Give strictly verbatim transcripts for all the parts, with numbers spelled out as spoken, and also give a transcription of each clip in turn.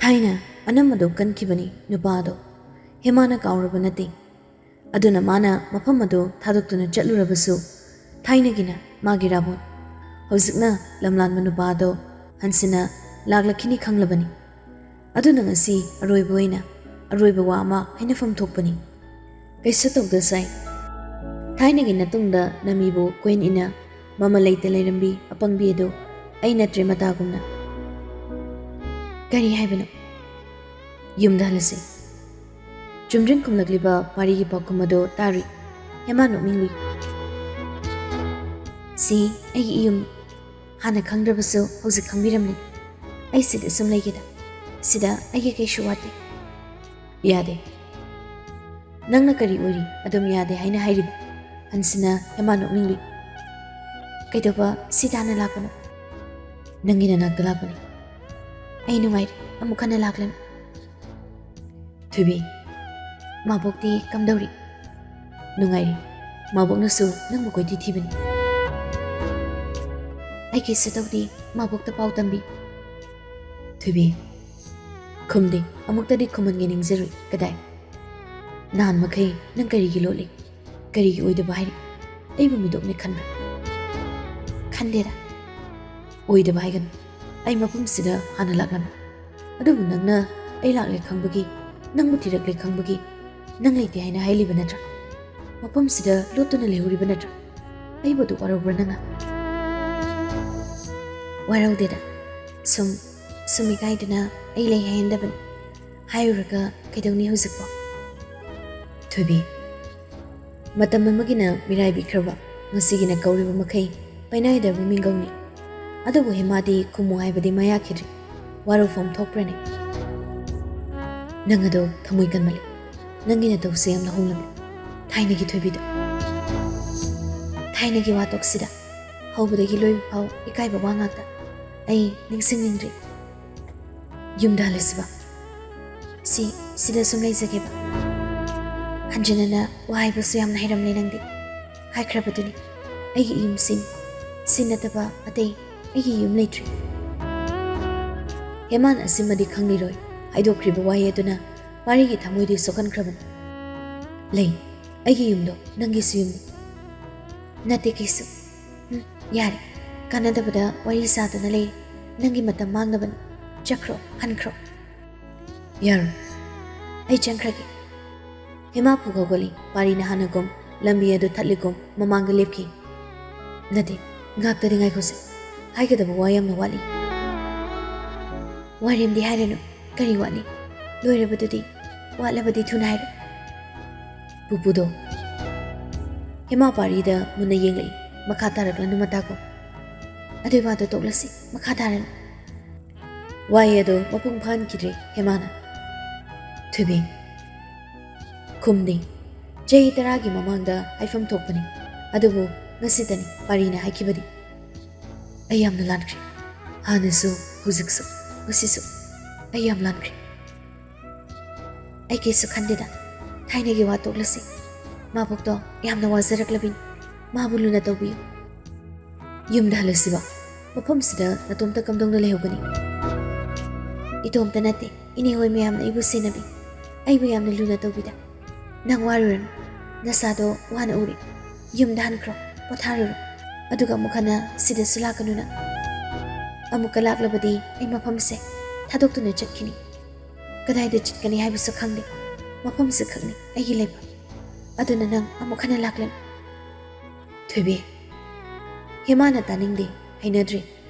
ꯊꯥꯏꯅ ꯑꯅꯝ ꯑꯗꯨ ꯀꯟꯈꯤꯕꯅꯤ ꯅꯨꯄꯥ ꯑꯗꯣ꯫ ꯍꯦꯃꯥꯅ ꯀꯥꯎꯔꯕ ꯅꯠꯇꯦ꯫ ꯑꯗꯨꯅ ꯃꯥꯅ ꯃꯐꯝ ꯑꯗꯨ ꯊꯥꯗꯣꯛꯇꯨꯅ ꯆꯠꯂꯨꯔꯕꯁꯨ, ꯊꯥꯏꯅꯒꯤꯅ ꯃꯥꯒꯤ ꯔꯥꯕꯣꯟ꯫ ꯍꯧꯖꯤꯛꯅ ꯂꯝꯂꯥꯟꯕ ꯅꯨꯄꯥ ꯑꯗꯣ ꯍꯟꯁꯤꯅ ꯂꯥꯛꯂꯛꯈꯤꯅꯤ ꯈꯪꯂꯕꯅꯤ꯫ ꯑꯗꯨꯅ ꯉꯁꯤ ꯑꯔꯣꯏꯕ ꯑꯣꯏꯅ ꯑꯔꯣꯏꯕ ꯋꯥ ꯑꯃ ꯍꯥꯏꯅꯐꯝ ꯊꯣꯛꯄꯅꯤ꯫ ꯀꯩꯁꯨ ꯇꯧꯗ ꯁꯥꯏ꯫ ꯊꯥꯏꯅꯒꯤ ꯅꯇꯨꯡꯗ ꯅꯃꯤꯕꯨ ꯀꯣꯏꯟ ꯏꯟꯅ ꯃꯃꯜ ꯂꯩꯇ ꯂꯩꯔꯝꯕꯤ ꯑꯄꯪꯕꯤ ꯑꯗꯨ ꯑꯩ ꯅꯠꯇ꯭ꯔꯦ ꯃꯇꯥꯒꯨꯝꯅ꯫ ꯀꯔꯤ ꯍꯥꯏꯕꯅꯣ? ꯌꯨꯝꯗ ꯍꯜꯂꯁꯤ꯫ ꯆꯨꯝꯗ꯭ꯔꯤꯡ ꯈꯨꯝꯂꯛꯂꯤꯕ ꯋꯥꯔꯤꯒꯤ ꯄꯥꯎꯈꯨꯝ ꯑꯗꯨ ꯇꯥꯔꯨꯏ꯫ ꯍꯦꯃꯥ ꯅꯣꯛꯅꯤꯡꯂꯨꯏ꯫ ꯁꯤ ꯑꯩꯒꯤ ꯏꯌꯨꯝꯅꯤ꯫ ꯍꯥꯟꯅ ꯈꯪꯗ꯭ꯔꯕꯁꯨ ꯍꯧꯖꯤꯛ ꯈꯪꯕꯤꯔꯝꯂꯦ꯫ ꯑꯩ ꯁꯤꯗ ꯁꯨꯝ ꯂꯩꯒꯦꯗ꯫ ꯁꯤꯗ ꯑꯩꯒꯤ ꯀꯩꯁꯨ ꯋꯥꯠꯇꯦ꯫ ꯌꯥꯗꯦ꯫ ꯅꯪꯅ ꯀꯔꯤ ꯑꯣꯏꯔꯤ ꯑꯗꯨꯝ ꯌꯥꯗꯦ ꯍꯥꯏꯅ ꯍꯥꯏꯔꯤꯕ? ꯍꯟꯁꯤꯅ ꯍꯦꯃꯥ ꯅꯣꯛꯅꯤꯡꯂꯨꯏ꯫ ꯀꯩꯗꯧꯕ ꯁꯤꯗ ꯍꯥꯟꯅ ꯂꯥꯛꯄꯅꯣ? ꯅꯪꯒꯤ ꯅꯅꯥꯛꯇ ꯂꯥꯛꯄꯅꯤ꯫ ꯑꯩ ꯅꯨꯡꯉꯥꯏꯔꯦ, ꯑꯃꯨꯛ ꯍꯟꯅ ꯂꯥꯛꯂꯅꯨ꯫ ꯊꯣꯏꯕꯤ, ꯃꯥꯕꯣꯛꯇꯤ ꯀꯝꯗꯧꯔꯤ? ꯅꯨꯡꯉꯥꯏꯔꯤ꯫ ꯃꯥꯕꯣꯛꯅꯁꯨ ꯅꯪꯕꯨ ꯀꯣꯏꯊꯤ ꯊꯤꯕꯅꯤ꯫ ꯑꯩ ꯀꯩꯁꯨ ꯇꯧꯗꯦ, ꯃꯥꯕꯣꯛꯇ ꯄꯥꯎ ꯇꯝꯕꯤ꯫ ꯊꯣꯏꯕꯤ, ꯈꯨꯝꯗꯦ, ꯑꯃꯨꯛꯇꯗꯤ ꯈꯨꯝꯍꯟꯒꯦ ꯅꯤꯡꯖꯔꯨꯏ꯫ ꯀꯗꯥꯏ? ꯅꯍꯥꯟ ꯃꯈꯩ ꯅꯪ ꯀꯔꯤꯒꯤ ꯂꯣꯠꯂꯤ? ꯀꯔꯤꯒꯤ ꯑꯣꯏꯗꯕ ꯍꯥꯏꯔꯤ? ꯑꯩꯕꯨ ꯃꯤꯇꯣꯞꯅꯦ ꯈꯟꯕ꯭ꯔꯥ? ꯈꯟꯗꯦꯗ꯫ ꯑꯣꯏꯗꯕ ꯍꯥꯏꯒꯅꯨ꯫ ꯑꯩ ꯃꯐꯝꯁꯤꯗ ꯍꯥꯟꯅ ꯂꯥꯛꯂꯝꯃꯤ꯫ ꯑꯗꯨꯕꯨ ꯅꯪꯅ ꯑꯩ ꯂꯥꯛꯂꯦ ꯈꯪꯕꯒꯤ, ꯅꯪꯕꯨ ꯊꯤꯔꯛꯂꯦ ꯈꯪꯕꯒꯤ, ꯅꯪ ꯂꯩꯇꯦ ꯍꯥꯏꯅ ꯍꯥꯏꯂꯤꯕ ꯅꯠꯇ꯭ꯔꯥ? ꯃꯐꯝꯁꯤꯗ ꯂꯣꯠꯇꯨꯅ ꯂꯩꯍꯧꯔꯤꯕ ꯅꯠꯇ꯭ꯔꯥ? ꯑꯩꯕꯨ ꯑꯗꯨꯛ ꯋꯥꯔꯧꯕ꯭ꯔꯥ ꯅꯪꯅ? ꯋꯥꯔꯧꯗꯦꯗ꯫ ꯁꯨꯝ, ꯁꯨꯝ ꯏꯀꯥꯏꯗꯨꯅ ꯑꯩ ꯂꯩ ꯍꯥꯏꯍꯟꯗꯕꯅꯤ꯫ ꯍꯥꯏꯔꯨꯔꯒ ꯀꯩꯗꯧꯅꯤ ꯍꯧꯖꯤꯛꯄꯣ? ꯊꯣꯏꯕꯤ, ꯃꯇꯝ ꯑꯃꯒꯤꯅ ꯃꯤꯔꯥꯏꯕꯤꯈ꯭ꯔꯕ, ꯉꯁꯤꯒꯤꯅ ꯀꯧꯔꯤꯕ ꯃꯈꯩ ꯄꯥꯏꯅꯥꯏꯗ꯭ꯔꯕ ꯃꯤꯡꯒꯧꯅꯤ꯫ ꯑꯗꯨꯕꯨ ꯍꯦꯃꯥꯗꯤ ꯈꯨꯝꯃꯨ ꯍꯥꯏꯕꯗꯤ ꯃꯌꯥꯈꯤꯗ꯭ꯔꯤ꯫ ꯋꯥꯔꯧꯐꯝ ꯊꯣꯛꯄ꯭ꯔꯅꯦ? ꯅꯪ ꯑꯗꯣ ꯊꯃꯣꯏ ꯀꯟꯃꯜꯂꯤ꯫ ꯅꯪꯒꯤ ꯅꯇꯧꯁꯦ ꯌꯥꯝꯅ ꯍꯣꯡꯂꯝꯃꯤ꯫ ꯊꯥꯏꯅꯒꯤ ꯊꯣꯏꯕꯤꯗꯣ꯫ ꯊꯥꯏꯅꯒꯤ ꯋꯥꯇꯣꯛꯁꯤꯗ ꯍꯧꯕꯗꯒꯤ ꯂꯣꯏꯕ ꯐꯥꯎ ꯏꯀꯥꯏꯕ ꯋꯥ ꯉꯥꯛꯇ꯫ ꯑꯩ ꯅꯤꯡꯁꯤꯡꯅꯤꯡꯗ꯭ꯔꯤ꯫ ꯌꯨꯝꯗ ꯍꯜꯂꯁꯤꯕ꯫ ꯁꯤ, ꯁꯤꯗ ꯁꯨꯝ ꯂꯩꯖꯒꯦꯕ꯫ ꯍꯟꯖꯤꯟꯅꯅ ꯋꯥ ꯍꯥꯏꯕꯁꯨ ꯌꯥꯝꯅ ꯍꯩꯔꯝꯂꯦ ꯅꯪꯗꯤ꯫ ꯍꯥꯏꯈ꯭ꯔꯕꯗꯨꯅꯤ, ꯑꯩꯒꯤ ꯌꯨꯝꯁꯤꯅꯤ꯫ ꯁꯤ ꯅꯠꯇꯕ ꯑꯇꯩ ꯑꯩꯒꯤ ꯌꯨꯝ ꯂꯩꯇ꯭ꯔꯤ꯫ ꯍꯦꯃꯥꯟ ꯑꯁꯤꯃꯗꯤ ꯈꯪꯂꯤꯔꯣꯏ꯫ ꯍꯥꯏꯗꯣꯛꯈ꯭ꯔꯤꯕ ꯋꯥꯍꯩ ꯑꯗꯨꯅ ꯄꯥꯔꯤꯒꯤ ꯊꯃꯣꯏꯗꯤ ꯁꯣꯛꯍꯟꯈ꯭ꯔꯕꯅꯤ꯫ "ꯂꯩ, ꯑꯩꯒꯤ ꯌꯨꯝꯗꯣ ꯅꯪꯒꯤꯁꯨ ꯌꯨꯝꯅꯤ꯫" "ꯅꯠꯇꯦ ꯀꯩꯁꯨ꯫ ꯎꯝ, ꯌꯥꯔꯦ, ꯀꯥꯟꯅꯗꯕꯗ ꯋꯥꯔꯤ ꯁꯥꯗꯅ ꯂꯩꯔꯦ꯫ ꯅꯪꯒꯤ ꯃꯇꯝ ꯃꯥꯡꯅꯕꯅꯤ꯫ ꯆꯠꯈ꯭ꯔꯣ, ꯍꯟꯈ꯭ꯔꯣ꯫" "ꯌꯥꯔꯣꯏ, ꯑꯩ ꯆꯪꯈ꯭ꯔꯒꯦ꯫" ꯍꯦꯃꯥ ꯐꯨꯛ ꯍꯧꯒꯠꯂꯤ꯫ ꯄꯥꯔꯤꯅ ꯍꯥꯟꯅꯒꯨꯝ ꯂꯝꯕꯤ ꯑꯗꯨ ꯊꯠꯂꯤꯒꯨꯝ ꯃꯃꯥꯡꯗ ꯂꯦꯞꯈꯤ꯫ "ꯅꯠꯇꯦ, ꯉꯥꯛꯇꯗꯤ ꯉꯥꯏꯈꯣꯁꯦ꯫ ꯍꯥꯏꯒꯗꯕ ꯋꯥ ꯌꯥꯝꯅ ꯋꯥꯠꯂꯤ꯫" "ꯋꯥꯔꯦꯝꯗꯤ ꯍꯥꯏꯔꯅꯨ꯫ ꯀꯔꯤ ꯋꯥꯠꯂꯤ? ꯂꯣꯏꯔꯕꯗꯨꯗꯤ꯫ ꯋꯥꯠꯂꯕꯗꯤ ꯊꯨꯅ ꯍꯥꯏꯔꯣ꯫" ꯄꯨꯄꯨꯗꯣ꯫ ꯍꯦꯃꯥ ꯄꯥꯔꯤꯗ ꯃꯨꯟꯅ ꯌꯦꯡꯂꯛꯏ꯫ "ꯃꯈꯥ ꯇꯥꯔꯛꯂꯅꯨ ꯃꯇꯥꯒꯨꯝ꯫ ꯑꯗꯨꯏ ꯋꯥꯗꯣ ꯇꯣꯛꯂꯁꯤ꯫ ꯃꯈꯥ ꯇꯥꯔꯅꯨ꯫" ꯋꯥꯍꯩ ꯑꯗꯨ ꯃꯄꯨꯡ ꯐꯥꯍꯟꯈꯤꯗ꯭ꯔꯦ ꯍꯦꯃꯥꯅ꯫ "ꯊꯣꯏꯕꯤ꯫" ꯈꯨꯝꯗꯦ꯫ ꯆꯍꯤ ꯇꯔꯥꯒꯤ ꯃꯃꯥꯡꯗ ꯍꯥꯏꯐꯝ ꯊꯣꯛꯄꯅꯤ꯫ ꯑꯗꯨꯕꯨ ꯉꯁꯤꯇꯅꯤ ꯄꯥꯔꯤꯅ ꯍꯥꯏꯈꯤꯕꯗꯤ꯫ "ꯑꯩ ꯌꯥꯝꯅ ꯂꯥꯟꯈ꯭ꯔꯦ꯫ ꯍꯥꯟꯅꯁꯨ, ꯍꯧꯖꯤꯛꯁꯨ, ꯉꯁꯤꯁꯨ꯫ ꯑꯩ ꯌꯥꯝ ꯂꯥꯟꯈ꯭ꯔꯦ꯫" "ꯑꯩ ꯀꯩꯁꯨ ꯈꯟꯗꯦꯗ꯫ ꯊꯥꯏꯅꯒꯤ ꯋꯥ ꯇꯣꯛꯂꯁꯤ꯫ ꯃꯥꯕꯣꯛꯇꯣ ꯌꯥꯝꯅ ꯋꯥꯖꯔꯛꯂꯕꯤꯅꯤ꯫ ꯃꯥꯕꯨ ꯂꯨꯅ ꯇꯧꯕꯤꯌꯨ꯫" "ꯌꯨꯝꯗ ꯍꯜꯂꯁꯤꯕ꯫ ꯃꯐꯝꯁꯤꯗ ꯅꯇꯣꯝꯇ ꯀꯝꯗꯧꯅ ꯂꯩꯍꯧꯒꯅꯤ?" "ꯏꯇꯣꯝꯇ ꯅꯠꯇꯦ, ꯏꯅꯦ ꯍꯣꯏ ꯃꯌꯥꯝꯅ ꯑꯩꯕꯨ ꯁꯦꯟꯅꯕꯤ꯫ ꯑꯩꯕꯨ ꯌꯥꯝꯅ ꯂꯨꯅ ꯇꯧꯕꯤꯗ꯫ ꯅꯪ ꯋꯥꯔꯨꯔꯅꯨ꯫ ꯅꯁꯥꯗꯣ ꯋꯥꯅ ꯎꯔꯦ꯫ ꯌꯨꯝꯗ ꯍꯟꯈ꯭ꯔꯣ, ꯄꯣꯊꯥꯔꯨꯔꯣ꯫ ꯑꯗꯨꯒ ꯑꯃꯨꯛ ꯍꯟꯅ ꯁꯤꯗꯁꯨ ꯂꯥꯛꯀꯅꯨ ꯅꯪ꯫ ꯑꯃꯨꯛꯀ ꯂꯥꯛꯂꯕꯗꯤ ꯑꯩ ꯃꯐꯝꯁꯦ ꯊꯥꯗꯣꯛꯇꯨꯅ ꯆꯠꯈꯤꯅꯤ꯫ ꯀꯗꯥꯏꯗ ꯆꯠꯀꯅꯤ ꯍꯥꯏꯕꯁꯨ ꯈꯪꯗꯦ꯫ ꯃꯐꯝꯁꯦ ꯈꯛꯅꯤ ꯑꯩꯒꯤ ꯂꯩꯐꯝ꯫ ꯑꯗꯨꯅ ꯅꯪ ꯑꯃꯨꯛ ꯍꯟꯅ ꯂꯥꯛꯂꯅꯨ꯫" "ꯊꯣꯏꯕꯤ꯫" ꯍꯦꯃꯥꯅ ꯇꯥꯅꯤꯡꯗꯦ, ꯍꯩꯅꯗ꯭ꯔꯦ꯫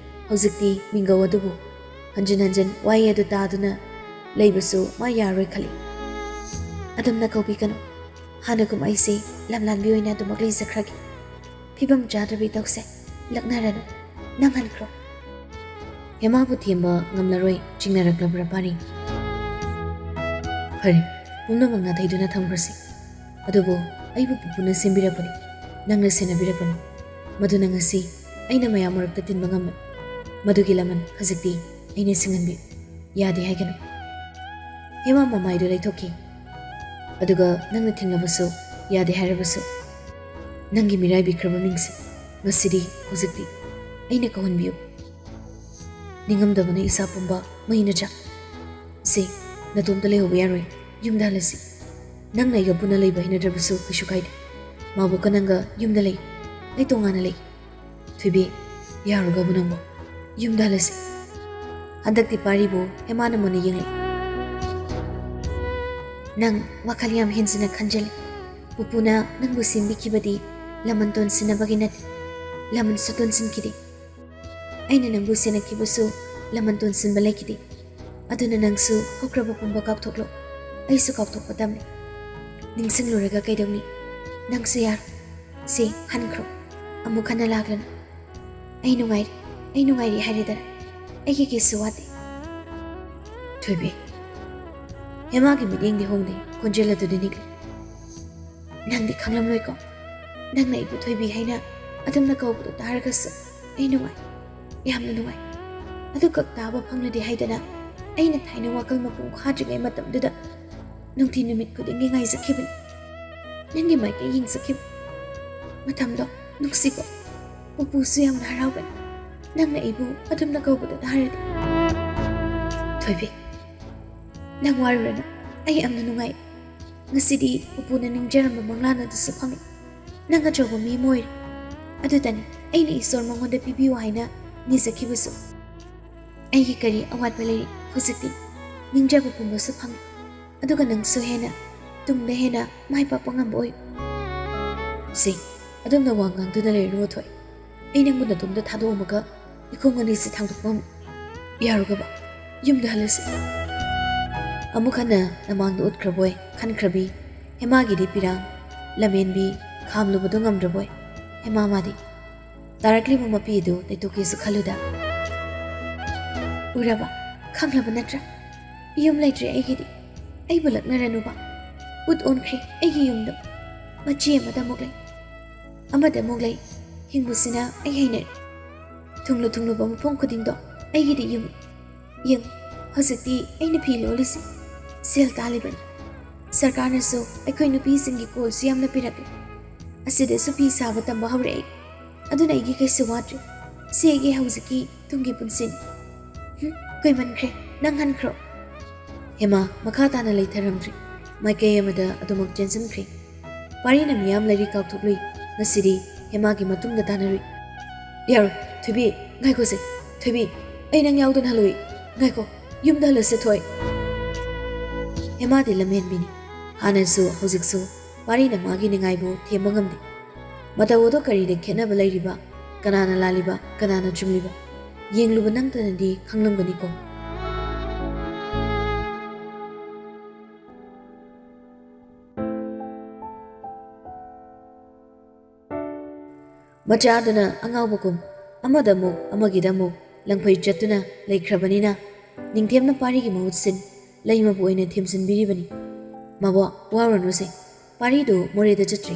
ꯍꯧꯖꯤꯛꯇꯤ ꯃꯤꯡꯒꯧ ꯑꯗꯨꯕꯨ ꯍꯟꯖꯤꯟ ꯍꯟꯖꯤꯟ ꯋꯥꯍꯩ ꯑꯗꯨ ꯇꯥꯗꯨꯅ ꯂꯩꯕꯁꯨ ꯃꯥ ꯌꯥꯔꯣꯏ ꯈꯜꯂꯤ꯫ "ꯑꯗꯨꯝꯅ ꯀꯧꯕꯤꯒꯅꯨ꯫ ꯍꯥꯟꯅꯒꯨꯝ ꯑꯩꯁꯦ ꯂꯝꯂꯥꯟꯕꯤ ꯑꯣꯏꯅ ꯑꯗꯨꯃꯛ ꯂꯩꯖꯈ꯭ꯔꯒꯦ꯫ ꯐꯤꯕꯝ ꯆꯥꯗ꯭ꯔꯕꯤ ꯇꯧꯁꯦ꯫ ꯂꯛꯅꯔꯅꯨ꯫ ꯅꯪ ꯍꯟꯈ꯭ꯔꯣ꯫" ꯍꯦꯃꯥꯕꯨ ꯊꯦꯝꯕ ꯉꯝꯂꯔꯣꯏ ꯆꯤꯡꯅꯔꯛꯂꯕ꯭ꯔꯥ ꯄꯥꯔꯤ? "ꯐꯔꯦ, ꯄꯨꯝꯅꯃꯛ ꯅꯥꯊꯩꯗꯨꯅ ꯊꯝꯈ꯭ꯔꯁꯤ꯫ ꯑꯗꯨꯕꯨ ꯑꯩꯕꯨ ꯄꯨꯄꯨꯅ ꯁꯦꯝꯕꯤꯔꯛꯄꯅꯤ, ꯅꯪꯅ ꯁꯦꯟꯅꯕꯤꯔꯛꯄꯅꯤ꯫ ꯃꯗꯨꯅ ꯉꯁꯤ ꯑꯩꯅ ꯃꯌꯥꯝ ꯃꯔꯛꯇ ꯇꯤꯟꯕ ꯉꯝꯕꯅꯤ꯫ ꯃꯗꯨꯒꯤ ꯂꯃꯟ ꯍꯧꯖꯤꯛꯇꯤ ꯑꯩꯅ ꯁꯤꯡꯍꯟꯕꯤ꯫ ꯌꯥꯗꯦ ꯍꯥꯏꯒꯅꯨ꯫" ꯍꯦꯃꯥ ꯃꯃꯥꯏꯗꯨ ꯂꯩꯊꯣꯛꯈꯤ꯫ "ꯑꯗꯨꯒ ꯅꯪꯅ ꯊꯦꯡꯅꯕꯁꯨ ꯌꯥꯗꯦ ꯍꯥꯏꯔꯕꯁꯨ, ꯅꯪꯒꯤ ꯃꯤꯔꯥꯏꯕꯤꯈ꯭ꯔꯕ ꯃꯤꯡꯁꯦ ꯉꯁꯤꯗꯤ, ꯍꯧꯖꯤꯛꯇꯤ ꯑꯩꯅ ꯀꯧꯍꯟꯕꯤꯌꯨ꯫" ꯅꯤꯡꯉꯝꯗꯕꯅ ꯏꯁꯥ ꯄꯨꯝꯕ ꯃꯩꯅ ꯆꯥꯛ꯫ ꯁꯦ, ꯅꯇꯣꯝꯇ ꯂꯩꯍꯧꯕ ꯌꯥꯔꯣꯏ꯫ ꯌꯨꯝꯗ ꯍꯜꯂꯁꯤ꯫ ꯅꯪꯅ ꯑꯩꯒ ꯄꯨꯟꯅ ꯂꯩꯕ ꯍꯩꯅꯗ꯭ꯔꯕꯁꯨ ꯀꯩꯁꯨ ꯀꯥꯏꯗꯦ꯫ ꯃꯥꯕꯣꯛꯀ ꯅꯪꯒ ꯌꯨꯝꯗ ꯂꯩ꯫ ꯑꯩ ꯇꯣꯉꯥꯟꯅ ꯂꯩ꯫ ꯊꯣꯏꯕꯤ, ꯌꯥꯔꯨꯒꯕꯨ ꯅꯪꯕꯣ? ꯌꯨꯝꯗ ꯍꯜꯂꯁꯤ꯫ ꯍꯟꯗꯛꯇꯤ ꯄꯥꯔꯤꯕꯨ ꯍꯦꯃꯥꯅ ꯃꯨꯟꯅ ꯌꯦꯡꯂꯛꯏ꯫ ꯅꯪ ꯋꯥꯈꯜ ꯌꯥꯝ ꯍꯦꯟꯖꯤꯟꯅ ꯈꯟꯖꯜꯂꯤ꯫ ꯄꯨꯄꯨꯅ ꯅꯪꯕꯨ ꯁꯦꯝꯕꯤꯈꯤꯕꯗꯤ ꯂꯃꯟ ꯇꯣꯟꯁꯤꯟꯅꯕꯒꯤ ꯅꯠꯇꯦ꯫ ꯂꯃꯟꯁꯨ ꯇꯣꯟꯁꯤꯟꯈꯤꯗꯦ꯫ ꯑꯩꯅ ꯅꯪꯕꯨ ꯁꯦꯟꯅꯈꯤꯕꯁꯨ ꯂꯃꯟ ꯇꯣꯟꯁꯤꯟꯕ ꯂꯩꯈꯤꯗꯦ꯫ ꯑꯗꯨꯅ ꯅꯪꯁꯨ ꯍꯧꯈ꯭ꯔꯕ ꯄꯨꯝꯕ ꯀꯥꯎꯊꯣꯛꯂꯣ꯫ ꯑꯩꯁꯨ ꯀꯥꯎꯊꯣꯛꯄ ꯇꯝꯂꯦ꯫ ꯅꯤꯡꯁꯤꯡꯂꯨꯔꯒ ꯀꯩꯗꯧꯅꯤ? ꯅꯪꯁꯨ ꯌꯥꯔꯣ꯫ ꯁꯦ, ꯍꯟꯈ꯭ꯔꯣ꯫ ꯑꯃꯨꯛ ꯍꯟꯅ ꯂꯥꯛꯂꯅꯨ꯫ ꯑꯩ ꯅꯨꯡꯉꯥꯏꯔꯤ, ꯑꯩ ꯅꯨꯡꯉꯥꯏꯔꯤ ꯍꯥꯏꯔꯦꯗꯅ꯫ ꯑꯩꯒꯤ ꯀꯩꯁꯨ ꯋꯥꯗꯦ꯫ ꯊꯣꯏꯕꯤ, ꯍꯦꯃꯥꯒꯤ ꯃꯤꯠꯌꯦꯡꯗꯤ ꯍꯣꯡꯗꯦ, ꯈꯣꯟꯖꯦꯜ ꯑꯗꯨꯗꯤ ꯅꯤꯛꯂꯤ꯫ ꯅꯪꯗꯤ ꯈꯪꯂꯝꯂꯣꯏꯀꯣ? ꯅꯪꯅ ꯑꯩꯕꯨ ꯊꯣꯏꯕꯤ ꯍꯥꯏꯅ ꯑꯗꯨꯝꯅ ꯀꯧꯕꯗꯣ ꯇꯥꯔꯒꯁꯨ ꯑꯩ ꯅꯨꯡꯉꯥꯏ, ꯌꯥꯝꯅ ꯅꯨꯡꯉꯥꯏ꯫ ꯑꯗꯨꯈꯛ ꯇꯥꯕ ꯐꯪꯂꯗꯤ ꯍꯥꯏꯗꯅ ꯑꯩꯅ ꯊꯥꯏꯅ ꯋꯥꯈꯜ ꯃꯄꯨꯡ ꯐꯥꯗ꯭ꯔꯤꯉꯩ ꯃꯇꯝꯗꯨꯗ ꯅꯨꯡꯇꯤ ꯅꯨꯃꯤꯠ ꯈꯨꯗꯤꯡꯒꯤ ꯉꯥꯏꯖꯈꯤꯕꯅꯤ꯫ ꯅꯪꯒꯤ ꯃꯥꯏꯀꯩ ꯌꯦꯡꯖꯈꯤꯕ ꯃꯇꯝꯗꯣ ꯅꯨꯡꯁꯤꯀꯣ? ꯄꯨꯄꯨꯁꯨ ꯌꯥꯝꯅ ꯍꯔꯥꯎꯒꯅꯤ, ꯅꯪꯅ ꯑꯩꯕꯨ ꯑꯗꯨꯝꯅ ꯀꯧꯕꯗꯣ ꯇꯥꯔꯗꯤ꯫ ꯊꯣꯏꯕꯤ, ꯅꯪ ꯋꯥꯔꯨꯔꯅꯨ, ꯑꯩ ꯌꯥꯝꯅ ꯅꯨꯡꯉꯥꯏ꯫ ꯉꯁꯤꯗꯤ ꯄꯨꯄꯨꯅ ꯅꯤꯡꯖꯔꯝꯕ ꯃꯪꯂꯥꯟ ꯑꯗꯨꯁꯨ ꯐꯪꯂꯦ꯫ ꯅꯪ ꯑꯆꯧꯕ ꯃꯤ ꯑꯃ ꯑꯣꯏꯔꯦ꯫ ꯑꯗꯨꯗꯅꯤ ꯑꯩꯅ ꯏꯁꯣꯔ ꯃꯉꯣꯟꯗ ꯄꯤꯕꯤꯌꯨ ꯍꯥꯏꯅ ꯅꯤꯖꯈꯤꯕꯁꯨ꯫ ꯑꯩꯒꯤ ꯀꯔꯤ ꯑꯋꯥꯠꯄ ꯂꯩꯔꯤ? ꯍꯧꯖꯤꯛꯇꯤ ꯅꯤꯡꯖꯕ ꯄꯨꯝꯕꯁꯨ ꯐꯪꯂꯦ꯫ ꯑꯗꯨꯒ ꯅꯪꯁꯨ ꯍꯦꯟꯅ, ꯇꯨꯡꯗ ꯍꯦꯟꯅ ꯃꯥꯏ ꯄꯥꯛꯄ ꯉꯝꯕ ꯑꯣꯏꯌꯨ꯫ ꯁꯦ, ꯑꯗꯨꯝꯅ ꯋꯥ ꯉꯥꯡꯗꯨꯅ ꯂꯩꯔꯅꯨ, ꯊꯣꯏ꯫ ꯑꯩ ꯅꯪꯕꯨ ꯅꯇꯣꯝꯇ ꯊꯥꯗꯣꯛꯑꯝꯃꯒ ꯏꯈꯣꯡ ꯑꯅꯤꯁꯤ ꯊꯥꯡꯗꯣꯛꯄ ꯉꯝ-, ꯌꯥꯔꯨꯒꯕ? ꯌꯨꯝꯗ ꯍꯜꯂꯁꯤ꯫ ꯑꯃꯨꯛ ꯍꯟꯅ ꯅꯃꯥꯡꯗ ꯎꯠꯈ꯭ꯔꯕꯣꯏ ꯈꯟꯈ꯭ꯔꯕꯤ ꯍꯦꯃꯥꯒꯤꯗꯤ ꯄꯤꯔꯥꯡ ꯂꯝꯍꯦꯟꯕꯤ ꯈꯥꯝꯂꯨꯕꯗꯨ ꯉꯝꯗ꯭ꯔꯕꯣꯏ ꯍꯦꯃꯥ ꯃꯥꯗꯤ꯫ ꯇꯥꯔꯛꯂꯤꯕ ꯃꯄꯤ ꯑꯗꯨ ꯂꯩꯊꯣꯛꯀꯦꯁꯨ ꯈꯜꯂꯨꯗ꯫ ꯎꯔꯕ? ꯈꯪꯂꯕ ꯅꯠꯇ꯭ꯔꯥ? ꯌꯨꯝ ꯂꯩꯇ꯭ꯔꯦ ꯑꯩꯒꯤꯗꯤ꯫ ꯑꯩꯕꯨ ꯂꯛꯅꯔꯅꯨꯕ꯫ ꯎꯠ ꯑꯣꯟꯈ꯭ꯔꯦ ꯑꯩꯒꯤ ꯌꯨꯝꯗꯣ꯫ ꯃꯆꯤ ꯑꯃꯗ ꯑꯃꯨꯛ ꯂꯩ, ꯑꯃꯗ ꯑꯃꯨꯛ ꯂꯩ꯫ ꯍꯤꯡꯕꯁꯤꯅ ꯑꯩ ꯍꯩꯅꯔꯦ꯫ ꯊꯨꯡꯂꯨ ꯊꯨꯡꯂꯨꯕ ꯃꯐꯝ ꯈꯨꯗꯤꯡꯗꯣ ꯑꯩꯒꯤꯗꯤ ꯌꯨꯝ꯫ ꯌꯦꯡꯉꯨ, ꯍꯧꯖꯤꯛꯇꯤ ꯑꯩꯅ ꯐꯤ ꯂꯣꯜꯂꯤꯁꯦ ꯁꯦꯜ ꯇꯥꯜꯂꯤꯕꯅꯤ꯫ ꯁꯔꯀꯥꯔꯅꯁꯨ ꯑꯩꯈꯣꯏ ꯅꯨꯄꯤꯁꯤꯡꯒꯤ ꯀꯣꯜꯁꯨ ꯌꯥꯝꯅ ꯄꯤꯔꯛꯂꯦ꯫ ꯑꯁꯤꯗꯁꯨ ꯐꯤ ꯁꯥꯕ ꯇꯝꯕ ꯍꯧꯔꯛꯑꯦ꯫ ꯑꯗꯨꯅ ꯑꯩꯒꯤ ꯀꯩꯁꯨ ꯋꯥꯠꯇ꯭ꯔꯦ꯫ ꯁꯤ ꯑꯩꯒꯤ ꯍꯧꯖꯤꯛꯀꯤ ꯇꯨꯡꯒꯤ ꯄꯨꯟꯁꯤꯅꯤ꯫ "ꯍꯨꯝ, ꯀꯨꯏꯃꯟꯈ꯭ꯔꯦ, ꯅꯪ ꯍꯟꯈ꯭ꯔꯣ꯫" ꯍꯦꯃꯥ ꯃꯈꯥ ꯇꯥꯅ ꯂꯩꯊꯔꯝꯗ꯭ꯔꯤ꯫ ꯃꯥꯏꯀꯩ ꯑꯃꯗ ꯑꯗꯨꯃꯛ ꯆꯦꯟꯁꯤꯟꯈ꯭ꯔꯦ꯫ ꯄꯥꯔꯤꯅ ꯃꯤꯌꯥꯝ ꯂꯩꯔꯤ ꯀꯥꯎꯊꯣꯛꯂꯨꯏ꯫ ꯉꯁꯤꯗꯤ ꯍꯦꯃꯥꯒꯤ ꯃꯇꯨꯡꯗ ꯇꯥꯟꯅꯔꯨꯏ꯫ "ꯌꯥꯔꯣꯏ, ꯊꯣꯏꯕꯤ, ꯉꯥꯏꯈꯣꯁꯦ꯫ ꯊꯣꯏꯕꯤ, ꯑꯩ ꯅꯪ ꯌꯥꯎꯗꯅ ꯍꯜꯂꯨꯏ꯫ ꯉꯥꯏꯈꯣ, ꯌꯨꯝꯗ ꯍꯜꯂꯁꯦ ꯊꯣꯏ꯫" ꯍꯦꯃꯥꯗꯤ ꯂꯝꯍꯦꯟꯕꯤꯅꯤ꯫ ꯍꯥꯟꯅꯁꯨ ꯍꯧꯖꯤꯛꯁꯨ ꯄꯥꯔꯤꯅ ꯃꯥꯒꯤ ꯅꯤꯡꯉꯥꯏꯕꯨ ꯊꯦꯝꯕ ꯉꯝꯗꯦ꯫ ꯃꯇꯧ ꯑꯗꯣ ꯀꯔꯤꯗ ꯈꯦꯠꯅꯕ ꯂꯩꯔꯤꯕ? ꯀꯅꯥꯅ ꯂꯥꯜꯂꯤꯕ? ꯀꯅꯥꯅ ꯆꯨꯝꯂꯤꯕ? ꯌꯦꯡꯂꯨꯕ ꯅꯪꯇꯅꯗꯤ ꯈꯪꯂꯝꯒꯅꯤꯀꯣ꯫ ꯃꯆꯥ ꯑꯗꯨꯅ ꯑꯉꯥꯎꯕꯒꯨꯝ ꯑꯃꯗ ꯑꯃꯨꯛ ꯑꯃꯒꯤꯗ ꯑꯃꯨꯛ ꯂꯪꯐꯩ ꯆꯠꯇꯨꯅ ꯂꯩꯈ꯭ꯔꯕꯅꯤꯅ, ꯅꯤꯡꯊꯦꯝꯅ ꯄꯥꯔꯤꯒꯤ ꯃꯍꯨꯠ ꯁꯤꯟ ꯂꯩꯃꯕꯨ ꯑꯣꯏꯅ ꯊꯦꯝꯖꯤꯟꯕꯤꯔꯤꯕꯅꯤ꯫ "ꯃꯕꯣꯛ, ꯋꯥꯔꯨꯅꯨꯁꯦ, ꯄꯥꯔꯤꯗꯨ ꯃꯣꯔꯦꯗ ꯆꯠꯇ꯭ꯔꯤ꯫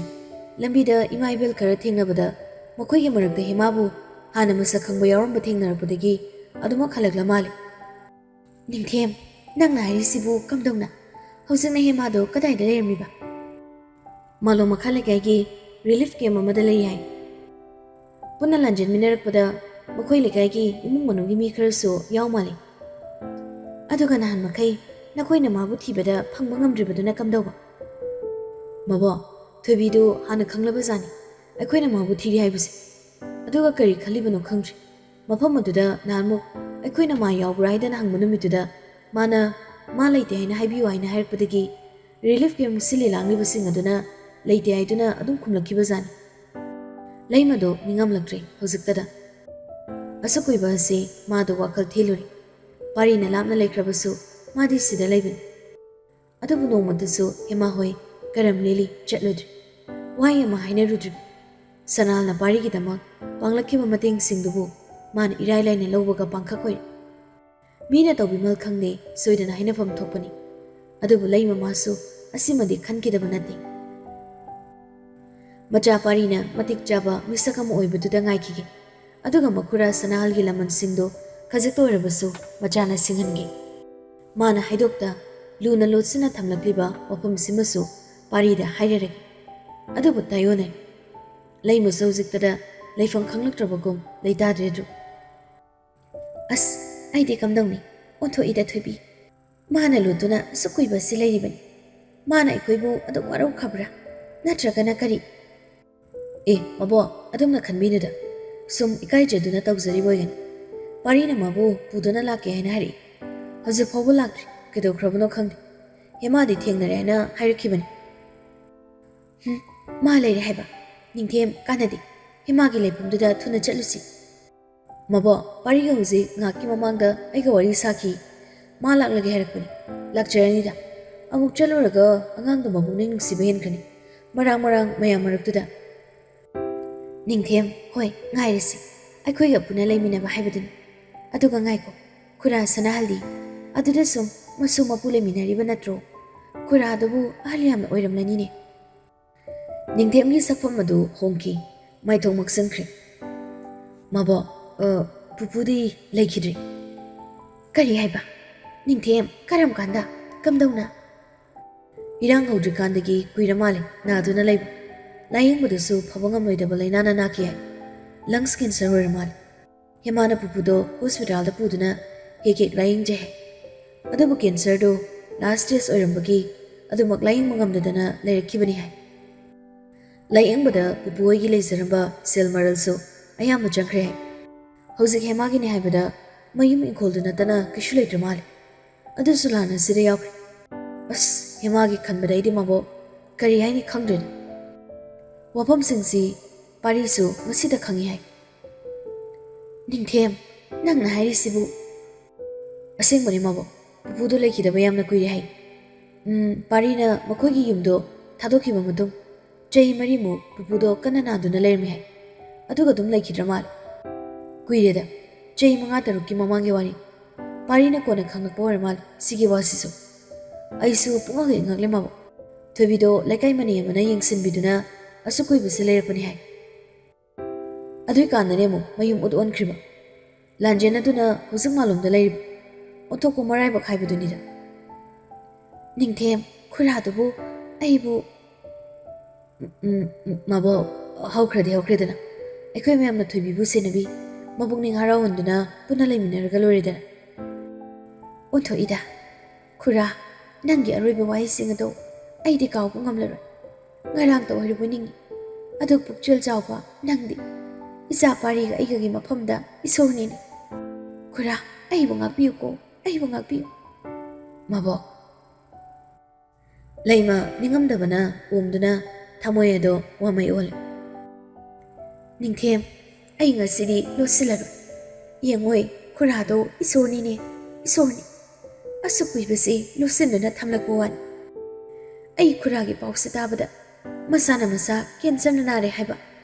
ꯂꯝꯕꯤꯗ ꯏꯃꯥ ꯏꯕꯦꯜ ꯈꯔ ꯊꯦꯡꯅꯕꯗ ꯃꯈꯣꯏꯒꯤ ꯃꯔꯛꯇ ꯍꯦꯃꯥꯕꯨ ꯍꯥꯟꯅ ꯃꯁꯛ ꯈꯪꯕ ꯌꯥꯎꯔꯝꯕ ꯊꯦꯡꯅꯔꯛꯄꯗꯒꯤ ꯑꯗꯨꯃꯛ ꯍꯜꯂꯛꯂ ꯃꯥꯜꯂꯤ꯫" "ꯅꯤꯡꯊꯦꯝ, ꯅꯪꯅ ꯍꯥꯏꯔꯤꯁꯤꯕꯨ ꯀꯝꯗꯧꯅ? ꯍꯧꯖꯤꯛꯅ ꯍꯦꯃꯥꯗꯣ ꯀꯗꯥꯏꯗ ꯂꯩꯔꯝꯃꯤꯕ?" "ꯃꯥꯂꯣꯝ ꯃꯈꯥ ꯂꯩꯀꯥꯏꯒꯤ relief camp ꯑꯃꯗ ꯂꯩ ꯍꯥꯏ꯫ ꯄꯨꯟꯅ ꯂꯥꯟꯖꯦꯟꯃꯤꯟꯅꯔꯛꯄꯗ ꯃꯈꯣꯏ ꯂꯩꯀꯥꯏꯒꯤ ꯏꯃꯨꯡ ꯃꯅꯨꯡꯒꯤ ꯃꯤ ꯈꯔꯁꯨ ꯌꯥꯎ ꯃꯥꯜꯂꯤ꯫ ꯑꯗꯨꯒ ꯅꯍꯥꯟ ꯃꯈꯩ ꯅꯈꯣꯏꯅ ꯃꯥꯕꯨ ꯊꯤꯕꯗ ꯐꯪꯕ ꯉꯝꯗ꯭ꯔꯤꯕꯗꯨꯅ ꯀꯝꯗꯧꯕ?" "ꯃꯕꯣꯛ, ꯊꯣꯏꯕꯤꯗꯨ ꯍꯥꯟꯅ ꯈꯪꯂꯕꯖꯥꯠꯅꯤ ꯑꯩꯈꯣꯏꯅ ꯃꯥꯕꯨ ꯊꯤꯔꯤ ꯍꯥꯏꯕꯁꯦ꯫ ꯑꯗꯨꯒ ꯀꯔꯤ ꯈꯜꯂꯤꯕꯅꯣ ꯈꯪꯗ꯭ꯔꯤ꯫ ꯃꯐꯝ ꯑꯗꯨꯗ ꯅꯍꯥꯟꯃꯨꯛ ꯑꯩꯈꯣꯏꯅ ꯃꯥ ꯌꯥꯎꯕ꯭ꯔꯥ ꯍꯥꯏꯗꯅ ꯍꯪꯕ ꯅꯨꯃꯤꯠꯇꯨꯗ ꯃꯥꯅ ꯃꯥ ꯂꯩꯇꯦ ꯍꯥꯏꯅ ꯍꯥꯏꯕꯤꯌꯨ ꯍꯥꯏꯅ ꯍꯥꯏꯔꯛꯄꯗꯒꯤ relief camp ꯁꯤꯜꯂꯤ ꯂꯥꯡꯂꯤꯕꯁꯤꯡ ꯑꯗꯨꯅ ꯂꯩꯇꯦ ꯍꯥꯏꯗꯨꯅ ꯑꯗꯨꯝ ꯈꯨꯝꯂꯛꯈꯤꯕꯖꯥꯠꯅꯤ꯫" ꯂꯩꯃꯗꯣ ꯅꯤꯡꯉꯝꯂꯛꯇ꯭ꯔꯦ ꯍꯧꯖꯤꯛꯇꯗ꯫ ꯑꯁꯨꯛ ꯀꯨꯏꯕ ꯑꯁꯤ ꯃꯥꯗꯣ ꯋꯥꯈꯜ ꯊꯦꯜꯂꯨꯔꯦ꯫ ꯄꯥꯔꯤꯅ ꯂꯥꯞꯅ ꯂꯩꯈ꯭ꯔꯕꯁꯨ ꯃꯥꯗꯤ ꯁꯤꯗ ꯂꯩꯕꯅꯤ꯫ ꯑꯗꯨꯕꯨ ꯅꯣꯡꯃꯇꯁꯨ ꯍꯦꯃꯥ ꯍꯣꯏ ꯀꯔꯝ ꯂꯦꯜꯂꯤ ꯆꯠꯂꯨꯗ꯭ꯔꯤ꯫ ꯋꯥꯍꯩ ꯑꯃ ꯍꯥꯏꯅꯔꯨꯗ꯭ꯔꯤ꯫ ꯁꯅꯥꯜꯅ ꯄꯥꯔꯤꯒꯤꯗꯃꯛ ꯄꯥꯡꯂꯛꯈꯤꯕ ꯃꯇꯦꯡꯁꯤꯡꯗꯨꯕꯨ ꯃꯥꯅ ꯏꯔꯥꯏ ꯂꯥꯏꯅ ꯂꯧꯕꯒ ꯄꯥꯡꯈꯛ ꯑꯣꯏꯔꯦ꯫ ꯃꯤꯅ ꯇꯧꯕꯤꯃꯜ ꯈꯪꯗꯦ, ꯁꯣꯏꯗꯅ ꯍꯥꯏꯅꯐꯝ ꯊꯣꯛꯄꯅꯤ꯫ ꯑꯗꯨꯕꯨ ꯂꯩꯃ ꯃꯥꯁꯨ ꯑꯁꯤꯃꯗꯤ ꯈꯟꯈꯤꯗꯕ ꯅꯠꯇꯦ꯫ ꯃꯆꯥ ꯄꯥꯔꯤꯅ ꯃꯇꯤꯛ ꯆꯥꯕ ꯃꯤꯁꯛ ꯑꯃ ꯑꯣꯏꯕꯗꯨꯗ ꯉꯥꯏꯈꯤꯒꯦ꯫ ꯑꯗꯨꯒ ꯃꯈꯨꯔꯥ ꯁꯅꯥꯍꯜꯒꯤ ꯂꯃꯟꯁꯤꯡꯗꯨ ꯈꯖꯤꯛꯇ ꯑꯣꯏꯔꯕꯁꯨ ꯃꯆꯥꯅ ꯁꯤꯡꯍꯟꯒꯦ꯫ ꯃꯥꯅ ꯍꯥꯏꯗꯣꯛꯇ ꯂꯨꯅ ꯂꯣꯠꯁꯤꯟꯅ ꯊꯝꯂꯛꯂꯤꯕ ꯋꯥꯐꯝꯁꯤꯃꯁꯨ ꯄꯥꯔꯤꯗ ꯍꯥꯏꯔꯔꯒꯦ꯫ ꯑꯗꯨꯕꯨ ꯇꯥꯏꯑꯣꯟꯅꯩ꯫ ꯂꯩꯃꯁꯨ ꯍꯧꯖꯤꯛꯇꯗ ꯂꯩꯐꯝ ꯈꯪꯂꯛꯇ꯭ꯔꯕꯒꯨꯝ ꯂꯩꯇꯥꯗ꯭ꯔꯦꯗ꯭ꯔꯨ꯫ "ꯑꯁ, ꯑꯩꯗꯤ ꯀꯝꯗꯧꯅꯤ? ꯑꯣꯟꯊꯣꯛꯏꯗ ꯊꯣꯏꯕꯤ꯫ ꯃꯥꯅ ꯂꯣꯠꯇꯨꯅ ꯑꯁꯨꯛ ꯀꯨꯏꯕ ꯑꯁꯤ ꯂꯩꯔꯤꯕꯅꯤ꯫ ꯃꯥꯅ ꯑꯩꯈꯣꯏꯕꯨ ꯑꯗꯨꯛ ꯋꯥꯔꯧꯈ꯭ꯔꯕ꯭ꯔꯥ? ꯅꯠꯇ꯭ꯔꯒꯅ ꯀꯔꯤ? ꯑꯦ, ꯃꯕꯣꯛ, ꯑꯗꯨꯝꯅ ꯈꯟꯕꯤꯅꯨꯗ꯫ ꯁꯨꯝ ꯏꯀꯥꯏꯖꯗꯨꯅ ꯇꯧꯖꯔꯤꯕ ꯑꯣꯏꯒꯅꯤ꯫ ꯄꯥꯔꯤꯅ ꯃꯥꯕꯨ ꯄꯨꯗꯨꯅ ꯂꯥꯛꯀꯦ ꯍꯥꯏꯅ ꯍꯥꯏꯔꯛꯏ꯫ ꯍꯧꯖꯤꯛ ꯐꯥꯎꯕ ꯂꯥꯛꯇ꯭ꯔꯤ꯫ ꯀꯩꯗꯧꯈ꯭ꯔꯕꯅꯣ ꯈꯪꯗꯦ꯫ ꯍꯦꯃꯥꯗꯤ ꯊꯦꯡꯅꯔꯦ ꯍꯥꯏꯅ ꯍꯥꯏꯔꯛꯈꯤꯕꯅꯤ꯫ ꯍꯨꯝ, ꯃꯥ ꯂꯩꯔꯦ ꯍꯥꯏꯕ꯫ ꯅꯤꯡꯊꯦꯝ, ꯀꯥꯟꯅꯗꯦ꯫ ꯍꯦꯃꯥꯒꯤ ꯂꯩꯐꯝꯗꯨꯗ ꯊꯨꯅ ꯆꯠꯂꯨꯁꯤ꯫ ꯃꯕꯣꯛ, ꯄꯥꯔꯤꯒ ꯍꯧꯖꯤꯛ ꯉꯥꯏꯍꯥꯛꯀꯤ ꯃꯃꯥꯡꯗ ꯑꯩꯒ ꯋꯥꯔꯤ ꯁꯥꯈꯤ꯫ ꯃꯥ ꯂꯥꯛꯂꯒꯦ ꯍꯥꯏꯔꯛꯄꯅꯤ꯫ ꯂꯥꯛꯆꯔꯅꯤꯗ꯫ ꯑꯃꯨꯛ ꯆꯠꯂꯨꯔꯒ ꯑꯉꯥꯡꯗꯣ ꯃꯕꯨꯛꯅꯤꯡ ꯅꯨꯡꯁꯤꯕ ꯍꯦꯟꯈ꯭ꯔꯅꯤ꯫ ꯃꯔꯥꯡ ꯃꯔꯥꯡ ꯃꯌꯥꯝ ꯃꯔꯛꯇꯨꯗ꯫ ꯅꯤꯡꯊꯦꯝ, ꯍꯣꯏ, ꯉꯥꯏꯔꯁꯤ꯫ ꯑꯩꯈꯣꯏꯒ ꯄꯨꯟꯅ ꯂꯩꯃꯤꯟꯅꯕ ꯍꯥꯏꯕꯗꯨꯅꯤ꯫ ꯑꯗꯨꯒ ꯉꯥꯏꯈꯣ, ꯈꯨꯔꯥ ꯁꯅꯥꯍꯜꯗꯤ? ꯑꯗꯨꯗ ꯁꯨꯝ ꯃꯁꯨ ꯃꯄꯨ ꯂꯩꯃꯤꯟꯅꯔꯤꯕ ꯅꯠꯇ꯭ꯔꯣ? ꯈꯨꯔꯥꯗꯨꯕꯨ ꯑꯍꯜ ꯌꯥꯝꯅ ꯑꯣꯏꯔꯝꯂꯅꯤꯅꯦ꯫ ꯅꯤꯡꯊꯦꯝꯒꯤ ꯁꯛꯐꯝ ꯑꯗꯨ ꯍꯣꯡꯈꯤ꯫ ꯃꯥꯏꯊꯣꯡ ꯃꯛꯁꯤꯟꯈ꯭ꯔꯦ꯫ ꯃꯕꯣꯛ, ꯑ, ꯄꯨꯄꯨꯗꯤ ꯂꯩꯈꯤꯗ꯭ꯔꯤ꯫ ꯀꯔꯤ ꯍꯥꯏꯕ? ꯅꯤꯡꯊꯦꯝ, ꯀꯔꯝ ꯀꯥꯟꯗ? ꯀꯝꯗꯧꯅ? ꯏꯔꯥꯡ ꯍꯧꯗ꯭ꯔꯤꯀꯥꯟꯗꯒꯤ ꯀꯨꯏꯔ ꯃꯥꯜꯂꯦ ꯅꯥꯗꯨꯅ ꯂꯩꯕ꯫ ꯂꯥꯌꯦꯡꯕꯗꯁꯨ ꯐꯕ ꯉꯝꯂꯣꯏꯗꯕ ꯂꯥꯏꯅꯥꯅ ꯅꯥꯈꯤ ꯍꯥꯏ꯫ ꯂꯪꯁ ꯀꯦꯟꯁꯔ ꯑꯣꯏꯔ ꯃꯥꯜꯂꯦ꯫ ꯍꯦꯃꯥꯅ ꯄꯨꯄꯨꯗꯣ ꯍꯣꯁꯄꯤꯇꯥꯜꯗ ꯄꯨꯗꯨꯅ ꯍꯦꯛ ꯍꯦꯛ ꯂꯥꯌꯦꯡꯖꯩ ꯍꯥꯏ꯫ ꯑꯗꯨꯕꯨ ꯀꯦꯟꯁꯔꯗꯣ ꯂꯥꯁ ꯁ꯭ꯇꯦꯖ ꯑꯣꯏꯔꯝꯕꯒꯤ ꯑꯗꯨꯃꯛ ꯂꯥꯌꯦꯡꯕ ꯉꯝꯗꯗꯅ ꯂꯩꯔꯛꯈꯤꯕꯅꯤ ꯍꯥꯏ꯫ ꯂꯥꯌꯦꯡꯕꯗ ꯄꯨꯄꯨ ꯍꯣꯏꯒꯤ ꯂꯩꯖꯔꯝꯕ ꯁꯦꯜ ꯃꯔꯜꯁꯨ ꯑꯌꯥꯝꯕ ꯆꯪꯈ꯭ꯔꯦ ꯍꯥꯏ꯫ ꯍꯧꯖꯤꯛ ꯍꯦꯃꯥꯒꯤꯅꯤ ꯍꯥꯏꯕꯗ ꯃꯌꯨꯝ ꯏꯪꯈꯣꯜꯗꯨ ꯅꯠꯇꯅ ꯀꯩꯁꯨ ꯂꯩꯇ꯭ꯔ ꯃꯥꯜꯂꯦ꯫ ꯑꯗꯨꯁꯨ ꯂꯥꯟ ꯑꯁꯤꯗ ꯌꯥꯎꯈ꯭ꯔꯦ꯫ ꯑꯁ, ꯍꯦꯃꯥꯒꯤ ꯈꯟꯕꯗ ꯑꯩꯗꯤ ꯃꯕꯣꯛ ꯀꯔꯤ ꯍꯥꯏꯅꯤ ꯈꯪꯗ꯭ꯔꯦꯗ꯫ ꯋꯥꯐꯝꯁꯤꯡꯁꯤ ꯄꯥꯔꯤꯁꯨ ꯉꯁꯤꯗ ꯈꯪꯉꯤ ꯍꯥꯏ꯫ ꯅꯤꯡꯊꯦꯝ, ꯅꯪꯅ ꯍꯥꯏꯔꯤꯁꯤꯕꯨ? ꯑꯁꯦꯡꯕꯅꯤ ꯃꯕꯣꯛ, ꯄꯨꯄꯨꯗꯣ ꯂꯩꯈꯤꯗꯕ ꯌꯥꯝꯅ ꯀꯨꯏꯔꯦ ꯍꯥꯏ꯫ ꯎꯝ, ꯄꯥꯔꯤꯅ ꯃꯈꯣꯏꯒꯤ ꯌꯨꯝꯗꯣ ꯊꯥꯗꯣꯛꯈꯤꯕ ꯃꯇꯨꯡ ꯆꯍꯤ ꯃꯔꯤꯃꯨꯛ ꯄꯨꯄꯨꯗꯣ ꯀꯟꯅ ꯅꯥꯗꯨꯅ ꯂꯩꯔꯝꯃꯤ ꯍꯥꯏ꯫ ꯑꯗꯨꯒ ꯑꯗꯨꯝ ꯂꯩꯈꯤꯗ꯭ꯔ ꯃꯥꯜꯂꯦ꯫ ꯀꯨꯏꯔꯦꯗ, ꯆꯍꯤ ꯃꯉꯥ ꯇꯔꯨꯛꯀꯤ ꯃꯃꯥꯡꯒꯤ ꯋꯥꯔꯤ꯫ ꯄꯥꯔꯤꯅ ꯀꯣꯟꯅ ꯈꯪꯂꯛꯄ ꯑꯣꯏꯔ ꯃꯥꯜꯂꯦ ꯁꯤꯒꯤ ꯋꯥꯁꯤꯁꯨ꯫ ꯑꯩꯁꯨ ꯄꯨꯡꯉꯛ ꯍꯦꯛ ꯉꯛꯂꯦ ꯃꯕꯣꯛ꯫ ꯊꯣꯏꯕꯤꯗꯣ ꯂꯩꯀꯥꯏ ꯃꯅꯤ ꯑꯃꯅ ꯌꯦꯡꯁꯤꯟꯕꯤꯗꯨꯅ ꯑꯁꯨꯛ ꯀꯨꯏꯕꯁꯦ ꯂꯩꯔꯛꯄꯅꯤ ꯍꯥꯏ꯫ ꯑꯗꯨꯏꯀꯥꯟꯗꯅꯦ ꯑꯃꯨꯛ ꯃꯌꯨꯝ ꯎꯠ ꯑꯣꯟꯈ꯭ꯔꯤꯕ꯫ ꯂꯥꯟꯖꯦꯟ ꯑꯗꯨꯅ ꯍꯧꯖꯤꯛ ꯃꯥꯂꯣꯝꯗ ꯂꯩꯔꯤꯕ꯫ ꯑꯣꯟꯊꯣꯛꯄ ꯃꯔꯥꯏꯕꯛ ꯍꯥꯏꯕꯗꯨꯅꯤꯗ꯫ ꯅꯤꯡꯊꯦꯝ, ꯈꯨꯔꯥꯗꯨꯕꯨ ꯑꯩꯕꯨ ꯎꯝ, ꯎꯝ, ꯃꯕꯣꯛ, ꯍꯧꯈ꯭ꯔꯗꯤ ꯍꯧꯈ꯭ꯔꯦꯗꯅ꯫ ꯑꯩꯈꯣꯏ ꯃꯌꯥꯝꯅ ꯊꯣꯏꯕꯤꯕꯨ ꯁꯦꯟꯅꯕꯤ, ꯃꯄꯨꯛꯅꯤꯡ ꯍꯔꯥꯎꯍꯟꯗꯨꯅ ꯄꯨꯟꯅ ꯂꯩꯃꯤꯟꯅꯔꯒ ꯂꯣꯏꯔꯦꯗꯅ꯫ ꯑꯣꯟꯊꯣꯛꯏꯗ꯫ ꯈꯨꯔꯥ, ꯅꯪꯒꯤ ꯑꯔꯣꯏꯕ ꯋꯥꯍꯩꯁꯤꯡ ꯑꯗꯣ ꯑꯩꯗꯤ ꯀꯥꯎꯕ ꯉꯝꯂꯔꯣꯏ꯫ ꯉꯔꯥꯡꯇ ꯑꯣꯏꯔꯕꯣꯏ ꯅꯤꯡꯏ꯫ ꯑꯗꯨꯛ ꯄꯨꯛꯆꯦꯜ ꯆꯥꯎꯕ ꯅꯪꯗꯤ ꯏꯆꯥ ꯄꯥꯔꯤꯒ ꯑꯩꯒꯒꯤ ꯃꯐꯝꯗ ꯏꯁꯣꯔꯅꯤꯅꯦ꯫ ꯈꯨꯔꯥ, ꯑꯩꯕꯨ ꯉꯥꯛꯄꯤꯌꯨꯀꯣ, ꯑꯩꯕꯨ ꯉꯥꯛꯄꯤꯌꯨ꯫ ꯃꯕꯣꯛ꯫ ꯂꯩꯃ ꯅꯤꯡꯉꯝꯗꯕꯅ ꯑꯣꯝꯗꯨꯅ ꯊꯃꯣꯏ ꯑꯗꯣ ꯋꯥꯃꯩ ꯑꯣꯜꯂꯦ꯫ ꯅꯤꯡꯊꯦꯝ, ꯑꯩ ꯉꯁꯤꯗꯤ ꯂꯣꯠꯁꯤꯜꯂꯔꯣꯏ꯫ ꯌꯦꯡꯉꯣꯏ, ꯈꯨꯔꯥꯗꯣ ꯏꯁꯣꯔꯅꯤꯅꯦ, ꯏꯁꯣꯔꯅꯤ꯫ ꯑꯁꯨꯛ ꯀꯨꯏꯕꯁꯤ ꯂꯣꯠꯁꯤꯟꯗꯨꯅ ꯊꯝꯂꯛꯄ ꯋꯥꯅꯤ꯫ ꯑꯩ ꯈꯨꯔꯥꯒꯤ ꯄꯥꯎꯁꯦ ꯇꯥꯕꯗ ꯃꯁꯥꯅ ꯃꯁꯥ ꯀꯦꯟꯁꯔꯅ ꯅꯥꯔꯦ ꯍꯥꯏꯕ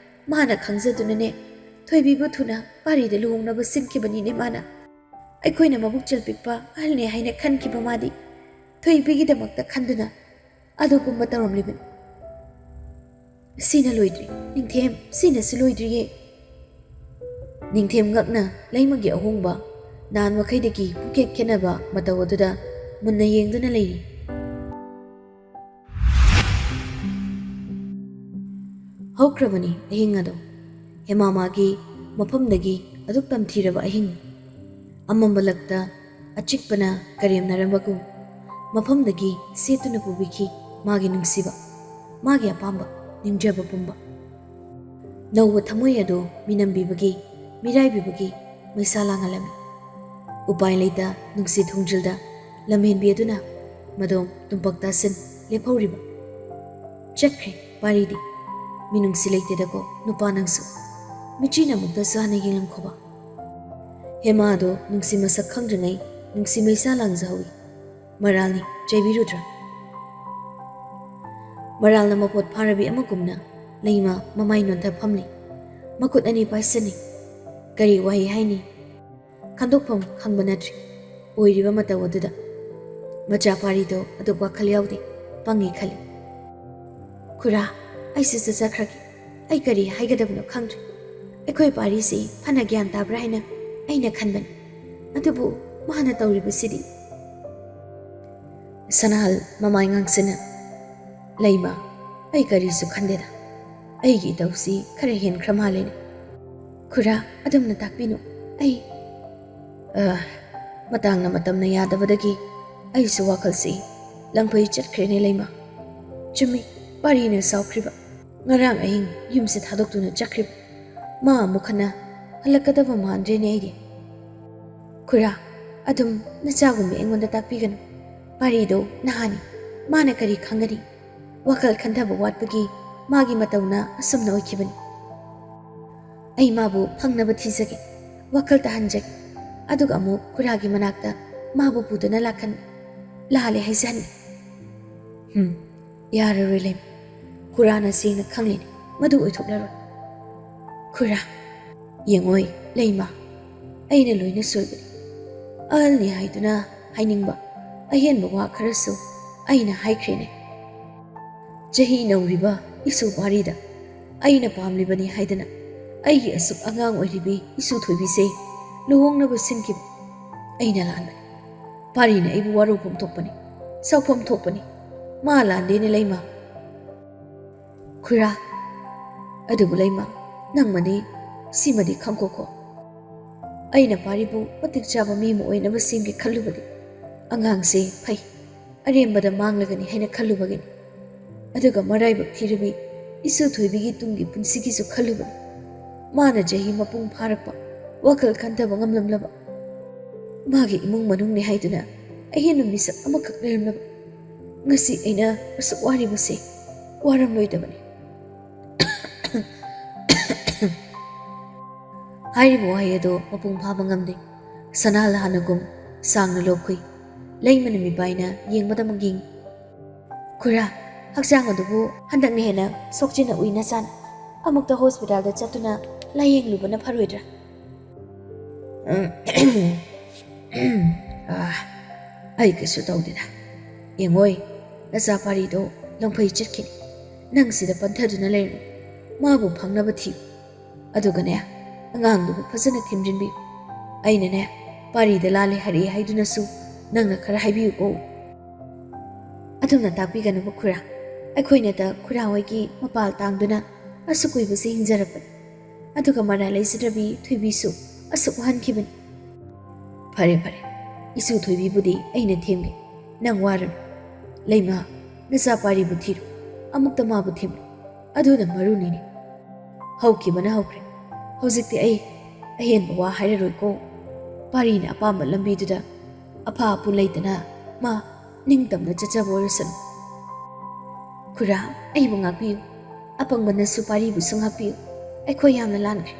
ꯃꯥꯅ ꯈꯪꯖꯗꯨꯅꯅꯦ, ꯊꯣꯏꯕꯤꯕꯨ ꯊꯨꯅ ꯄꯥꯔꯤꯗ ꯂꯨꯍꯣꯡꯅꯕ ꯁꯤꯟꯈꯤꯕꯅꯤꯅꯦ ꯃꯥꯅ꯫ ꯑꯩꯈꯣꯏꯅ ꯃꯕꯨꯛ ꯆꯦꯜꯄꯤꯛꯄ ꯑꯍꯜꯅꯦ ꯍꯥꯏꯅ ꯈꯟꯈꯤꯕ ꯃꯥꯗꯤ ꯊꯣꯏꯕꯤꯒꯤꯗꯃꯛꯇ ꯈꯟꯗꯨꯅ ꯑꯗꯨꯒꯨꯝꯕ ꯇꯧꯔꯝꯂꯤꯕꯅꯤ꯫ ꯁꯤꯅ ꯂꯣꯏꯗ꯭ꯔꯤ, ꯅꯤꯡꯊꯦꯝ, ꯁꯤꯅꯁꯨ ꯂꯣꯏꯗ꯭ꯔꯤꯌꯦ꯫ ꯅꯤꯡꯊꯦꯝ ꯉꯛꯅ ꯂꯩꯃꯒꯤ ꯑꯍꯣꯡꯕ, ꯅꯍꯥꯟ ꯃꯈꯩꯗꯒꯤ ꯄꯨꯡꯈꯦꯠ ꯈꯦꯠꯅꯕ ꯃꯇꯧ ꯑꯗꯨꯗ ꯃꯨꯟꯅ ꯌꯦꯡꯗꯨꯅ ꯂꯩꯔꯤ꯫ ꯍꯧꯈ꯭ꯔꯕꯅꯤ ꯑꯍꯤꯡ ꯑꯗꯣ꯫ ꯍꯦꯃꯥꯃꯥꯒꯤ ꯃꯐꯝꯗꯒꯤ ꯑꯗꯨꯛ ꯇꯝꯊꯤꯔꯕ ꯑꯍꯤꯡ꯫ ꯑꯃꯝꯕ ꯂꯛꯇ ꯑꯆꯤꯛꯄꯅ ꯀꯔꯦꯝꯅꯔꯝꯕꯒꯨꯝ ꯃꯐꯝꯗꯒꯤ ꯁꯦꯠꯇꯨꯅ ꯄꯨꯕꯤꯈꯤ ꯃꯥꯒꯤ ꯅꯨꯡꯁꯤꯕ, ꯃꯥꯒꯤ ꯑꯄꯥꯝꯕ, ꯅꯤꯡꯖꯕ ꯄꯨꯝꯕ꯫ ꯅꯧꯕ ꯊꯃꯣꯏ ꯑꯗꯨ ꯃꯤꯅꯝꯕꯤꯕꯒꯤ, ꯃꯤꯔꯥꯏꯕꯤꯕꯒꯤ ꯃꯩꯁꯥ ꯂꯥꯡꯍꯜꯂꯝꯃꯤ꯫ ꯎꯄꯥꯏ ꯂꯩꯇ ꯅꯨꯡꯁꯤꯠ ꯊꯣꯡꯖꯤꯜꯗ ꯂꯝꯍꯦꯟꯕꯤ ꯑꯗꯨꯅ ꯃꯗꯣꯝ ꯇꯨꯝꯄꯛ ꯇꯥꯁꯤꯟ ꯂꯦꯞꯍꯧꯔꯤꯕ꯫ ꯆꯠꯈ꯭ꯔꯦ ꯄꯥꯔꯤꯗꯤ꯫ ꯃꯤꯅꯨꯡꯁꯤ ꯂꯩꯇꯦꯗꯀꯣ ꯅꯨꯄꯥ ꯅꯪꯁꯨ꯫ ꯃꯤꯆꯤꯅ ꯑꯃꯨꯛꯇꯁꯨ ꯍꯟꯅ ꯌꯦꯡꯂꯝꯈꯣꯕ꯫ ꯍꯦꯃꯥꯗꯣ ꯅꯨꯡꯁꯤ ꯃꯁꯛ ꯈꯪꯗ꯭ꯔꯤꯉꯩ ꯅꯨꯡꯁꯤ ꯃꯩꯁꯥ ꯂꯥꯡꯖꯍꯧꯏ꯫ ꯃꯔꯥꯜꯅꯤ, ꯆꯩꯕꯤꯔꯨꯗ꯭ꯔꯥ? ꯃꯔꯥꯜꯅ ꯃꯄꯣꯠ ꯐꯥꯔꯕꯤ ꯑꯃꯒꯨꯝꯅ ꯂꯩꯃ ꯃꯃꯥꯏ ꯅꯣꯟꯊ ꯐꯝꯂꯤ꯫ ꯃꯈꯨꯠ ꯑꯅꯤ ꯄꯥꯏꯁꯤꯟꯅꯤ꯫ ꯀꯔꯤ ꯋꯥꯍꯩ ꯍꯥꯏꯅꯤ? ꯈꯟꯗꯣꯛꯐꯝ ꯈꯪꯕ ꯅꯠꯇ꯭ꯔꯤ꯫ ꯑꯣꯏꯔꯤꯕ ꯃꯇꯧ ꯑꯗꯨꯗ ꯃꯆꯥ ꯄꯥꯔꯤꯗꯣ ꯑꯗꯨꯛ ꯋꯥꯈꯜ ꯌꯥꯎꯗꯦ, ꯄꯪꯉꯤ ꯈꯜꯂꯤ꯫ ꯈꯨꯔꯥ, ꯑꯩꯁꯨ ꯆꯠꯆꯈ꯭ꯔꯒꯦ꯫ ꯑꯩ ꯀꯔꯤ ꯍꯥꯏꯒꯗꯕꯅꯣ ꯈꯪꯗ꯭ꯔꯦ꯫ ꯑꯩꯈꯣꯏ ꯄꯥꯔꯤꯁꯤ ꯐꯅ ꯒ꯭ꯌꯥꯟ ꯇꯥꯕ꯭ꯔꯥ ꯍꯥꯏꯅ ꯑꯩꯅ ꯈꯟꯕꯅꯤ꯫ ꯑꯗꯨꯕꯨ ꯃꯥꯅ ꯇꯧꯔꯤꯕꯁꯤꯗꯤ꯫ ꯁꯅꯥꯍꯜ ꯃꯃꯥꯏ ꯉꯥꯡꯁꯤꯟꯅ, "ꯂꯩꯃ, ꯑꯩ ꯀꯔꯤꯁꯨ ꯈꯟꯗꯦꯗ꯫ ꯑꯩꯒꯤ ꯏꯇꯧꯁꯤ ꯈꯔ ꯍꯦꯟꯈ꯭ꯔ ꯃꯥꯜꯂꯦꯅꯦ꯫ "ꯈꯨꯔꯥ, ꯑꯗꯨꯝꯅ ꯇꯥꯛꯄꯤꯅꯨ꯫ ꯑꯩ, ꯑ, ꯃꯇꯥꯡꯅ ꯃꯇꯝꯅ ꯌꯥꯗꯕꯗꯒꯤ ꯑꯩꯁꯨ ꯋꯥꯈꯜꯁꯤ ꯂꯪꯐꯩ ꯆꯠꯈ꯭ꯔꯦꯅꯦ, ꯂꯩꯃ꯫ ꯆꯨꯝꯃꯤ, ꯄꯥꯔꯤꯅ ꯁꯥꯎꯈ꯭ꯔꯤꯕ꯫ ꯉꯔꯥꯡ ꯑꯍꯤꯡ ꯌꯨꯝꯁꯦ ꯊꯥꯗꯣꯛꯇꯨꯅ ꯆꯠꯈ꯭ꯔꯤꯕ꯫ ꯃꯥ ꯑꯃꯨꯛ ꯍꯟꯅ ꯍꯜꯂꯛꯀꯗꯕ ꯃꯥꯟꯗ꯭ꯔꯦꯅꯦ ꯑꯩꯗꯤ꯫ ꯈꯨꯔꯥ, ꯑꯗꯨꯝ ꯅꯆꯥꯒꯨꯝꯕ ꯑꯩꯉꯣꯟꯗ ꯇꯥꯛꯄꯤꯒꯅꯨ꯫ ꯄꯥꯔꯤꯗꯣ ꯅꯍꯥꯅꯤ, ꯃꯥꯅ ꯀꯔꯤ ꯈꯪꯒꯅꯤ?" ꯋꯥꯈꯜ ꯈꯟꯊꯕ ꯋꯥꯠꯄꯒꯤ ꯃꯥꯒꯤ ꯃꯇꯧꯅ ꯑꯁꯨꯝꯅ ꯑꯣꯏꯈꯤꯕꯅꯤ꯫ "ꯑꯩ ꯃꯥꯕꯨ ꯐꯪꯅꯕ ꯊꯤꯖꯒꯦ, ꯋꯥꯈꯜ ꯇꯥꯍꯟꯖꯒꯦ, ꯑꯗꯨꯒ ꯑꯃꯨꯛ ꯈꯨꯔꯥꯒꯤ ꯃꯅꯥꯛꯇ ꯃꯥꯕꯨ ꯄꯨꯗꯨꯅ ꯂꯥꯛꯍꯟꯒꯦ, ꯂꯥꯜꯂꯦ ꯍꯥꯏꯖꯍꯟꯒꯦ꯫" "ꯍꯨꯝ, ꯌꯥꯔꯔꯣꯏ, ꯂꯩꯃ꯫ ꯈꯨꯔꯥꯅ ꯁꯦꯡꯅ ꯈꯪꯂꯤꯅꯤ, ꯃꯗꯨ ꯑꯣꯏꯊꯣꯛꯂꯔꯣꯏ꯫" "ꯈꯨꯔꯥ, ꯌꯦꯡꯉꯣꯏ, ꯂꯩꯃ, ꯑꯩꯅ ꯂꯣꯏꯅ ꯁꯣꯏꯕꯅꯤ꯫ ꯑꯍꯜꯅꯤ ꯍꯥꯏꯗꯨꯅ ꯍꯥꯏꯅꯤꯡꯕ ꯑꯍꯦꯟꯕ ꯋꯥ ꯈꯔꯁꯨ ꯑꯩꯅ ꯍꯥꯏꯈ꯭ꯔꯦꯅꯦ꯫ ꯆꯍꯤ ꯅꯧꯔꯤꯕ ꯏꯁꯨ ꯄꯥꯔꯤꯗ ꯑꯩꯅ ꯄꯥꯝꯂꯤꯕꯅꯤ ꯍꯥꯏꯗꯅ ꯑꯩꯒꯤ ꯑꯁꯨꯛ ꯑꯉꯥꯡ ꯑꯣꯏꯔꯤꯕꯤ ꯏꯁꯨ ꯊꯣꯏꯕꯤꯁꯦ ꯂꯨꯍꯣꯡꯅꯕ ꯁꯤꯟꯈꯤꯕ ꯑꯩꯅ ꯂꯥꯟꯕꯅꯤ꯫ ꯄꯥꯔꯤꯅ ꯑꯩꯕꯨ ꯋꯥꯔꯧꯐꯝ ꯊꯣꯛꯄꯅꯤ, ꯁꯥꯎꯐꯝ ꯊꯣꯛꯄꯅꯤ꯫ ꯃꯥ ꯂꯥꯟꯗꯦꯅꯦ, ꯂꯩꯃ꯫" "ꯈꯨꯔꯥ, ꯑꯗꯨꯕꯨ ꯂꯩꯃ, ꯅꯪꯃꯗꯤ ꯁꯤꯃꯗꯤ ꯈꯪꯀꯣꯛꯈꯣ꯫ ꯑꯩꯅ ꯄꯥꯔꯤꯕꯨ ꯃꯇꯤꯛ ꯆꯥꯕ ꯃꯤ ꯑꯃ ꯑꯣꯏꯅꯕ ꯁꯦꯝꯒꯦ ꯈꯜꯂꯨꯕꯗꯤ ꯑꯉꯥꯡꯁꯦ ꯐꯩ, ꯑꯔꯦꯝꯕꯗ ꯃꯥꯡꯂꯒꯅꯤ ꯍꯥꯏꯅ ꯈꯜꯂꯨꯕꯒꯤꯅꯤ꯫ ꯑꯗꯨꯒ ꯃꯔꯥꯏꯕꯛ ꯊꯤꯔꯕꯤ ꯏꯁꯨ ꯊꯣꯏꯕꯤꯒꯤ ꯇꯨꯡꯒꯤ ꯄꯨꯟꯁꯤꯒꯤꯁꯨ ꯈꯜꯂꯨꯕꯅꯤ꯫ ꯃꯥꯅ ꯆꯍꯤ ꯃꯄꯨꯡ ꯐꯥꯔꯛꯄ, ꯋꯥꯈꯜ ꯈꯟꯊꯕ ꯉꯝꯂꯝꯂꯕ, ꯃꯥꯒꯤ ꯏꯃꯨꯡ ꯃꯅꯨꯡꯅꯤ ꯍꯥꯏꯗꯨꯅ ꯑꯍꯦꯟꯕ ꯃꯤꯁꯛ ꯑꯃꯈꯛ ꯂꯩꯔꯝꯂꯕ꯫ ꯉꯁꯤ ꯑꯩꯅ ꯑꯁꯨꯛ ꯋꯥꯔꯤꯕꯁꯦ ꯋꯥꯔꯝꯂꯣꯏꯗꯕꯅꯤ꯫" ꯍꯥꯏꯔꯤꯕ ꯋꯥꯍꯩ ꯑꯗꯣ ꯃꯄꯨꯡ ꯐꯥꯕ ꯉꯝꯗꯦ꯫ ꯁꯅꯥ ꯂꯥꯟꯅꯒꯨꯝ ꯁꯥꯡꯅ ꯂꯣꯛꯈꯨꯏ꯫ ꯂꯩꯃꯅ ꯃꯤꯄꯥꯏꯅ ꯌꯦꯡꯕꯗꯃꯛ ꯌꯦꯡꯏ꯫ "ꯈꯨꯔꯥ, ꯍꯛꯆꯥꯡ ꯑꯗꯨꯕꯨ ꯍꯟꯗꯛꯅ ꯍꯦꯟꯅ ꯁꯣꯛꯆꯤꯟꯅ ꯎꯏ ꯅꯆꯥꯅ꯫ ꯑꯃꯨꯛꯇ ꯍꯣꯁꯄꯤꯇꯥꯜꯗ ꯆꯠꯇꯨꯅ ꯂꯥꯌꯦꯡꯂꯨꯕꯅ ꯐꯔꯣꯏꯗ꯭ꯔꯥ?" "ꯑꯥ, ꯑꯩ ꯀꯩꯁꯨ ꯇꯧꯗꯦꯗ꯫ ꯌꯦꯡꯉꯣꯏ, ꯅꯆꯥ ꯄꯥꯔꯤꯗꯣ ꯂꯪꯐꯩ ꯆꯠꯈꯤꯅꯤ꯫ ꯅꯪ ꯁꯤꯗ ꯄꯟꯊꯗꯨꯅ ꯂꯩꯔꯅꯨ꯫ ꯃꯥꯕꯨ ꯐꯪꯅꯕ ꯊꯤꯌꯨ꯫ ꯑꯗꯨꯒꯅꯦ, ꯑꯉꯥꯡꯗꯨꯕꯨ ꯐꯖꯅ ꯊꯦꯝꯖꯤꯟꯕꯤꯌꯨ꯫ ꯑꯩꯅꯅꯦ, ꯄꯥꯔꯤꯗ ꯂꯥꯜꯂꯦ ꯍꯥꯏꯔꯛꯑꯦ ꯍꯥꯏꯗꯨꯅꯁꯨ ꯅꯪꯅ ꯈꯔ ꯍꯥꯏꯕꯤꯌꯨꯀꯣ꯫" "ꯑꯗꯨꯝꯅ ꯇꯥꯛꯄꯤꯒꯅꯨꯕ ꯈꯨꯔꯥ꯫ ꯑꯩꯈꯣꯏꯅꯇ ꯈꯨꯔꯥ ꯍꯣꯏꯒꯤ ꯃꯄꯥꯜ ꯇꯥꯡꯗꯨꯅ ꯑꯁꯨꯛ ꯀꯨꯏꯕꯁꯤ ꯍꯤꯡꯖꯔꯛꯄꯅꯤ꯫ ꯑꯗꯨꯒ ꯃꯔꯥꯜ ꯂꯩꯖꯗ꯭ꯔꯕꯤ ꯊꯣꯏꯕꯤꯁꯨ ꯑꯁꯨꯛ ꯋꯥꯍꯟꯈꯤꯕꯅꯤ꯫ "ꯐꯔꯦ, ꯐꯔꯦ, ꯏꯁꯨ ꯊꯣꯏꯕꯤꯕꯨꯗꯤ ꯑꯩꯅ ꯊꯦꯝꯒꯦ, ꯅꯪ ꯋꯥꯔꯅꯨ꯫ ꯂꯩꯃ, ꯅꯆꯥ ꯄꯥꯔꯤꯕꯨ ꯊꯤꯔꯨ, ꯑꯃꯨꯛꯇ ꯃꯥꯕꯨ ꯊꯦꯝꯂꯨ, ꯑꯗꯨꯅ ꯃꯔꯨꯅꯤꯅꯦ꯫ ꯍꯧꯈꯤꯕꯅ ꯍꯧꯈ꯭ꯔꯦ, ꯍꯧꯖꯤꯛꯇꯤ ꯑꯩ ꯑꯍꯦꯟꯕ ꯋꯥ ꯍꯥꯏꯔꯔꯣꯏꯀꯣ꯫ ꯄꯥꯔꯤꯅ ꯑꯄꯥꯝꯕ ꯂꯝꯕꯤꯗꯨꯗ ꯑꯐ ꯑꯄꯨ ꯂꯩꯇꯅ ꯃꯥ ꯅꯤꯡꯇꯝꯅ ꯆꯠꯆꯕ ꯑꯣꯏꯔꯁꯅꯨ꯫ ꯈꯨꯔꯥ, ꯑꯩꯕꯨ ꯉꯥꯛꯄꯤꯌꯨ, ꯑꯄꯪꯕꯅꯁꯨ ꯄꯥꯔꯤꯕꯨꯁꯨ ꯉꯥꯛꯄꯤꯌꯨ, ꯑꯩꯈꯣꯏ ꯌꯥꯝꯅ ꯂꯥꯟꯈ꯭ꯔꯦ꯫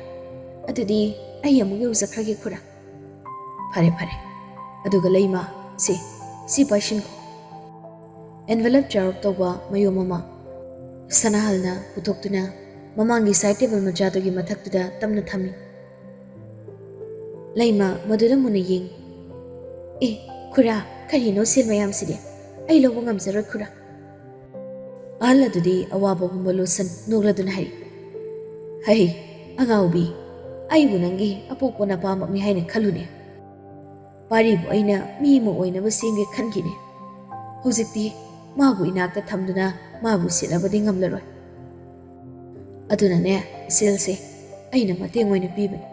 ꯑꯗꯨꯗꯤ ꯑꯩ ꯑꯃꯨꯛ ꯌꯧꯖꯈ꯭ꯔꯒꯦ ꯈꯨꯔꯥ꯫" "ꯐꯔꯦ, ꯐꯔꯦ, ꯑꯗꯨꯒ ꯂꯩꯃ, ꯁꯤ, ꯁꯤ ꯄꯥꯏꯁꯤꯟꯈꯣ꯫" ꯑꯦꯟꯚꯦꯂꯞ ꯆꯥꯔꯞ ꯇꯧꯕ ꯃꯌꯣꯝ ꯑꯃ ꯁꯅꯥꯍꯜꯅ ꯄꯨꯊꯣꯛꯇꯨꯅ ꯃꯃꯥꯡꯒꯤ ꯁꯥꯏꯠ ꯇꯦꯕꯜ ꯃꯆꯥꯗꯨꯒꯤ ꯃꯊꯛꯇꯨꯗ ꯇꯞꯅ ꯊꯝꯃꯤ꯫ ꯂꯩꯃ ꯃꯗꯨꯗ ꯃꯨꯟꯅ ꯌꯦꯡꯉꯤ꯫ "ꯑꯦ, ꯈꯨꯔꯥ, ꯀꯔꯤꯅꯣ ꯁꯦꯜ ꯃꯌꯥꯝꯁꯤꯗꯤ? ꯑꯩ ꯂꯧꯕ ꯉꯝꯖꯔꯣꯏ ꯈꯨꯔꯥ꯫" ꯑꯍꯜ ꯑꯗꯨꯗꯤ ꯑꯋꯥꯕ ꯄꯨꯝꯕ ꯂꯣꯠꯁꯟ ꯅꯣꯛꯂꯗꯨꯅ ꯍꯥꯏꯔꯤ, "ꯍꯩ, ꯑꯉꯥꯎꯕꯤ, ꯑꯩꯕꯨ ꯅꯪꯒꯤ ꯑꯄꯣꯛꯄ ꯅꯄꯥꯃꯛꯅꯤ ꯍꯥꯏꯅ ꯈꯜꯂꯨꯅꯦ꯫ ꯄꯥꯔꯤꯕꯨ ꯑꯩꯅ ꯃꯤ ꯑꯃ ꯑꯣꯏꯅꯕ ꯁꯦꯝꯒꯦ ꯈꯟꯈꯤꯅꯦ꯫ ꯍꯧꯖꯤꯛꯇꯤ ꯃꯥꯕꯨ ꯏꯅꯥꯛꯇ ꯊꯝꯗꯨꯅ ꯃꯥꯕꯨ ꯁꯤꯠꯅꯕꯗꯤ ꯉꯝꯂꯔꯣꯏ꯫ ꯑꯗꯨꯅꯅꯦ, ꯁꯦꯜꯁꯦ ꯑꯩꯅ ꯃꯇꯦꯡ ꯑꯣꯏꯅ ꯄꯤꯕꯅꯤ꯫